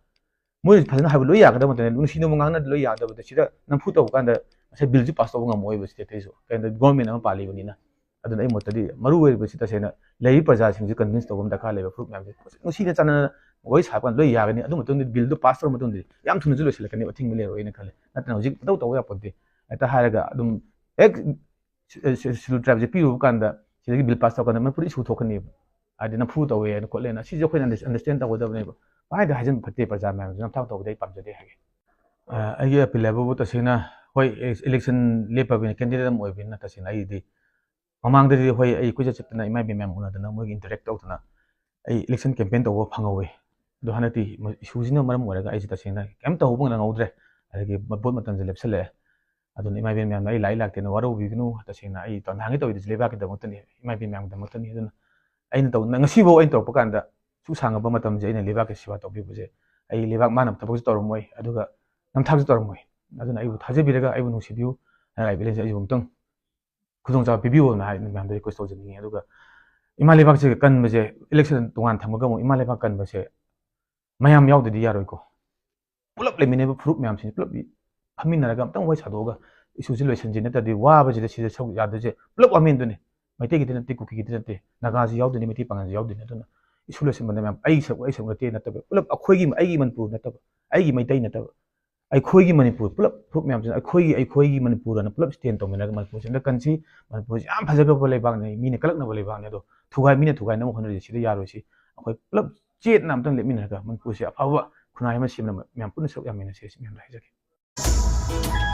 ꯃꯣꯏꯅꯁꯨ ꯐꯖꯅ ꯍꯥꯏꯕ ꯂꯣꯏ ꯌꯥꯒꯗꯕ ꯅꯠꯇꯦ, ꯅꯨꯡꯁꯤ ꯅꯨꯡꯕ ꯉꯥꯡꯅꯗꯤ ꯂꯣꯏ ꯌꯥꯒꯗꯕꯗ, ꯁꯤꯗ ꯅꯝꯐꯨ ꯇꯧꯕ ꯀꯥꯟꯗ ꯉꯁꯥꯏ ꯕꯤꯜꯁꯨ ꯄꯥꯁ ꯇꯧꯕ ꯉꯝꯃꯣꯏꯕ ꯁꯤꯗ ꯑꯇꯩꯁꯨ꯫ ꯀꯩꯅꯣ, ꯒꯣꯔꯃꯦꯟ ꯑꯃ ꯄꯥꯜꯂꯤꯕꯅꯤꯅ꯫ ꯑꯗꯨꯅ ꯑꯩ ꯃꯣꯠꯇꯗꯤ ꯃꯔꯨ ꯑꯣꯏꯔꯤꯕꯁꯤ ꯇꯁꯦꯡꯅ ꯂꯩꯔꯤꯕ ꯄ꯭ꯔꯖꯥꯁꯤꯡꯁꯤ ꯀꯟꯚꯤꯟꯁ ꯇꯧꯕ ꯑꯃ ꯗꯔꯀꯥꯔ ꯂꯩꯕ꯫ ꯐꯨꯔꯨꯞ ꯃꯌꯥꯝꯁꯦ ꯅꯨꯡꯁꯤꯅ ꯆꯥꯟꯅꯅ ꯋꯥꯔꯤ ꯁꯥꯕ ꯀꯥꯟꯗ ꯂꯣꯏ ꯌꯥꯒꯅꯤ꯫ ꯑꯗꯨ ꯃꯇꯨꯡꯗꯗꯤ ꯕꯤꯜꯗꯨ ꯄꯥꯁ ꯇꯧꯔ ꯃꯇꯨꯡꯗꯗꯤ ꯌꯥꯝ ꯊꯨꯅꯁꯨ ꯂꯣꯏꯁꯤꯜꯂꯛꯀꯅꯦꯕ, ꯑꯊꯤꯡꯕ ꯂꯩꯔꯣꯏꯅ ꯈꯜꯂꯦ꯫ ꯅꯠꯇꯅ ꯍꯧꯖꯤꯛ ꯄꯪꯇꯧ ꯇꯧꯕ ꯌꯥꯄꯣꯠꯇꯦ꯫ ꯍꯦꯛꯇ ꯍꯥꯏꯔꯒ ꯑꯗꯨꯝ ꯍꯦꯛ ꯁꯦ-, ꯁꯦ-, ꯁꯦꯗꯨꯜ ꯇ꯭ꯔꯥꯏꯕꯁꯦ ꯄꯤꯔꯨꯕ ꯀꯥꯟꯗ ꯁꯤꯗꯒꯤ ꯕꯤꯜ ꯄꯥꯁ ꯇꯧꯔꯀꯥꯟꯗ ꯃꯅꯤꯄꯨꯔꯗ ꯏꯁꯨ ꯊꯣꯛꯀꯅꯦꯕ꯫ ꯍꯥꯏꯗꯤ ꯅꯝꯐꯨ ꯇꯧꯋꯦꯅ ꯈꯣꯠꯂꯦꯅ, ꯁꯤꯁꯦ ꯑꯩꯈꯣꯏꯅ ꯑꯟꯗꯔ-, ꯑꯟꯗꯔꯁ꯭ꯇꯦꯟ ꯇꯧꯒꯗꯕꯅꯦꯕ꯫ ꯄꯪꯍꯥꯏꯗ ꯍꯥꯏꯖꯟꯕ ꯐꯠꯇꯦ, ꯄ꯭ꯔꯖꯥ ꯃꯌꯥꯝꯁꯦ ꯅꯝꯊꯥꯛ ꯇꯧꯕꯗꯤ ꯑꯩ ꯄꯥꯝꯖꯗꯦ ꯍꯥꯏꯒꯦ꯫ ꯑ, ꯑꯩꯒꯤ ꯑꯄꯤꯜ ꯍꯥꯏꯕꯕꯨ ꯇꯁꯦꯡꯅ, ꯍꯣꯏ, ꯏꯂꯦꯛꯁꯟ ꯂꯦꯞꯄꯕꯅꯤꯅ, ꯀꯦꯟꯗꯤꯗꯦꯠ ꯑꯃ ꯑꯣꯏꯕꯅꯤꯅ ꯇꯁꯦꯡꯅ ꯑꯩꯗꯤ ꯃꯃꯥꯡꯗꯗꯤ, ꯍꯣꯏ, ꯑꯩ ꯀꯣꯏꯆꯠ ꯆꯠꯇꯅ ꯏꯃꯥ ꯏꯕꯦꯟ ꯃꯌꯥꯝ ꯎꯅꯗꯅ ꯃꯣꯏꯒꯤ ꯏꯟꯇꯔꯦꯛ ꯇꯧꯗꯅ ꯑꯩ ꯏꯂꯦꯛꯁꯟ ꯀꯦꯝꯄꯦꯟ ꯇꯧꯕ ꯐꯪꯍꯧꯋꯦ꯫ ꯑꯗꯣ ꯍꯟꯗꯛꯇꯤ ꯃ-, ꯏꯁꯨꯁꯤꯅ ꯃꯔꯝ ꯑꯣꯏꯔꯒ ꯑꯩꯁꯦ ꯇꯁꯦꯡꯅ ꯀꯩꯝ ꯇꯧꯍꯧꯕ ꯅꯪꯍꯧꯗ꯭ꯔꯦ꯫ ꯑꯗꯒꯤ ꯃ-, ꯚꯣꯠ ꯃꯇꯝꯁꯦ ꯂꯦꯞꯁꯜꯂꯛꯑꯦ꯫ ꯑꯗꯨꯅ ꯏꯃꯥ ꯏꯕꯦꯟ ꯃꯌꯥꯝꯅ ꯑꯩ ꯂꯥꯛꯏ ꯂꯥꯛꯇꯦꯅ ꯋꯥꯔꯧꯕꯤꯒꯅꯨ꯫ ꯇꯁꯦꯡꯅ ꯑꯩ ꯇ-, ꯅꯍꯥꯟꯒꯩ ꯇꯧꯔꯤꯗꯨꯁꯨ ꯂꯩꯕꯥꯛꯀꯤꯗꯃꯛꯇꯅꯤ, ꯏꯃꯥ ꯏꯕꯦꯟ ꯃꯌꯥꯝꯒꯤꯗꯃꯛꯇꯅꯤ꯫ ꯑꯗꯨꯅ ꯑꯩꯅ ꯇꯧ-, ꯅ-, ꯉꯁꯤꯐꯥꯎ ꯑꯩꯅ ꯇꯧꯔꯛꯄ ꯀꯥꯟꯗ ꯁꯨꯛ ꯁꯥꯡꯉꯕ ꯃꯇꯝꯁꯦ ꯑꯩꯅ ꯂꯩꯕꯥꯛꯀꯤ ꯁꯦꯕꯥ ꯇꯧꯕꯤꯕꯁꯦ, ꯑꯩ ꯂꯩꯕꯥꯛ ꯃꯥꯟꯅꯕ ꯊꯕꯛꯁꯨ ꯇꯧꯔꯝꯃꯣꯏ, ꯑꯗꯨꯒ ꯅꯝꯊꯥꯛꯁꯨ ꯇꯧꯔꯝꯃꯣꯏ꯫ ꯑꯗꯨꯅ ꯑꯩꯕꯨ ꯊꯥꯖꯕꯤꯔꯒ ꯑꯩꯕꯨ ꯅꯨꯡꯁꯤꯕꯤꯌꯨ꯫ ꯅꯅꯥꯏ ꯚꯤꯂꯦꯖ ꯑꯩꯕꯨ ꯑꯃꯨꯛꯇꯪ ꯈꯨꯗꯣꯡꯆꯥꯕ ꯄꯤꯕꯤꯌꯣꯅ ꯍꯥꯏ ꯃꯌꯥꯝꯗ ꯔꯤꯀ꯭ꯋꯦꯁ ꯇꯧꯖꯅꯤꯡꯉꯤ꯫ ꯑꯗꯨꯒ ꯏꯃꯥ ꯂꯩꯕꯥꯛꯁꯦ ꯀꯟꯕꯁꯦ, ꯏꯂꯦꯛꯁꯟ ꯇꯣꯉꯥꯟ ꯊꯝꯃꯒ ꯑꯃꯨꯛ ꯏꯃꯥ ꯂꯩꯕꯥꯛ ꯀꯟꯕꯁꯦ ꯃꯌꯥꯝ ꯌꯥꯎꯗꯗꯤ ꯌꯥꯔꯣꯏꯀꯣ꯫ ꯄꯨꯂꯞ ꯂꯩꯃꯤꯟꯅꯕ ꯐꯨꯔꯨꯞ ꯃꯌꯥꯝꯁꯤꯡ ꯄꯨꯂꯞ ꯐꯝꯃꯤꯟꯅꯔꯒ ꯑꯝꯇꯪ ꯋꯥꯔꯤ ꯁꯥꯗꯣꯛꯑꯒ ꯏꯁꯨꯁꯤ ꯂꯣꯏꯁꯤꯟꯁꯤ ꯅꯠꯇ꯭ꯔꯗꯤ ꯋꯥꯕꯁꯤꯗ ꯁꯤꯗ ꯁꯔꯨꯛ ꯌꯥꯗꯣꯏꯁꯦ ꯄꯨꯂꯞ ꯋꯥꯃꯦꯟꯗꯨꯅꯤ꯫ ꯃꯩꯇꯩꯒꯤꯗꯤ ꯅꯠꯇꯦ, ꯀꯨꯀꯤꯒꯤꯗꯤ ꯅꯠꯇꯦ, ꯅꯥꯒꯥꯁꯤ ꯌꯥꯎꯗꯣꯏꯅꯤ, ꯃꯩꯇꯩ ꯄꯥꯉꯜꯁꯤ ꯌꯥꯎꯗꯣꯏꯅꯤ꯫ ꯑꯗꯨꯅ ꯏꯁꯨ ꯂꯣꯏꯁꯤꯟꯕꯗ ꯃꯌꯥꯝ ꯑꯩꯒꯤ ꯁꯔꯨꯛ, ꯑꯩ ꯁꯔꯨꯛ ꯅꯠꯇꯦ ꯅꯠꯇꯕ, ꯄꯨꯂꯞ ꯑꯩꯈꯣꯏꯒꯤ, ꯑꯩꯒꯤ ꯃꯅꯤꯄꯨꯔ ꯅꯠꯇꯕ, ꯑꯩꯒꯤ ꯃꯩꯇꯩ ꯅꯠꯇꯕ, ꯑꯩꯈꯣꯏꯒꯤ ꯃꯅꯤꯄꯨꯔ, ꯄꯨꯂꯞ ꯐꯨꯔꯨꯞ ꯃꯌꯥꯝꯁꯤꯅ ꯑꯩꯈꯣꯏꯒꯤ, ꯑꯩꯈꯣꯏꯒꯤ ꯃꯅꯤꯄꯨꯔ ꯑꯅ ꯄꯨꯂꯞ ꯁ꯭ꯇꯦꯟ ꯇꯧꯃꯤꯟꯅꯔꯒ ꯃꯅꯤꯄꯨꯔꯁꯦ ꯑꯝꯇ ꯀꯟꯁꯤ꯫ ꯃꯅꯤꯄꯨꯔꯁꯤ ꯌꯥꯝ ꯐꯖꯈ꯭ꯔꯕ ꯂꯩꯕꯥꯛꯅꯤ, ꯃꯤꯅ ꯀꯜꯂꯛꯅꯕ ꯂꯩꯕꯥꯛꯅꯤ꯫ ꯑꯗꯣ ꯊꯨꯒꯥꯏ, ꯃꯤꯅ ꯊꯨꯒꯥꯏꯅꯕ ꯍꯣꯠꯅꯔꯤꯁꯦ ꯁꯤꯗ ꯌꯥꯔꯣꯏꯁꯤ꯫ ꯑꯩꯈꯣꯏ ꯄꯨꯂꯞ ꯆꯦꯠꯅ ꯑꯝꯇꯪ ꯂꯦꯞꯃꯤꯟꯅꯔꯒ ꯃꯅꯤꯄꯨꯔꯁꯦ ꯑꯐꯕ ꯈꯨꯟꯅꯥꯏ ꯑꯃ ꯁꯦꯝꯅꯕ ꯃꯌꯥꯝ ꯄꯨꯟꯅ ꯁꯔꯨꯛ ꯌꯥꯃꯤꯟꯅꯁꯦ꯫ ꯁꯤ ꯃꯌꯥꯝꯗꯣ ꯍꯥꯏꯖꯒꯦ꯫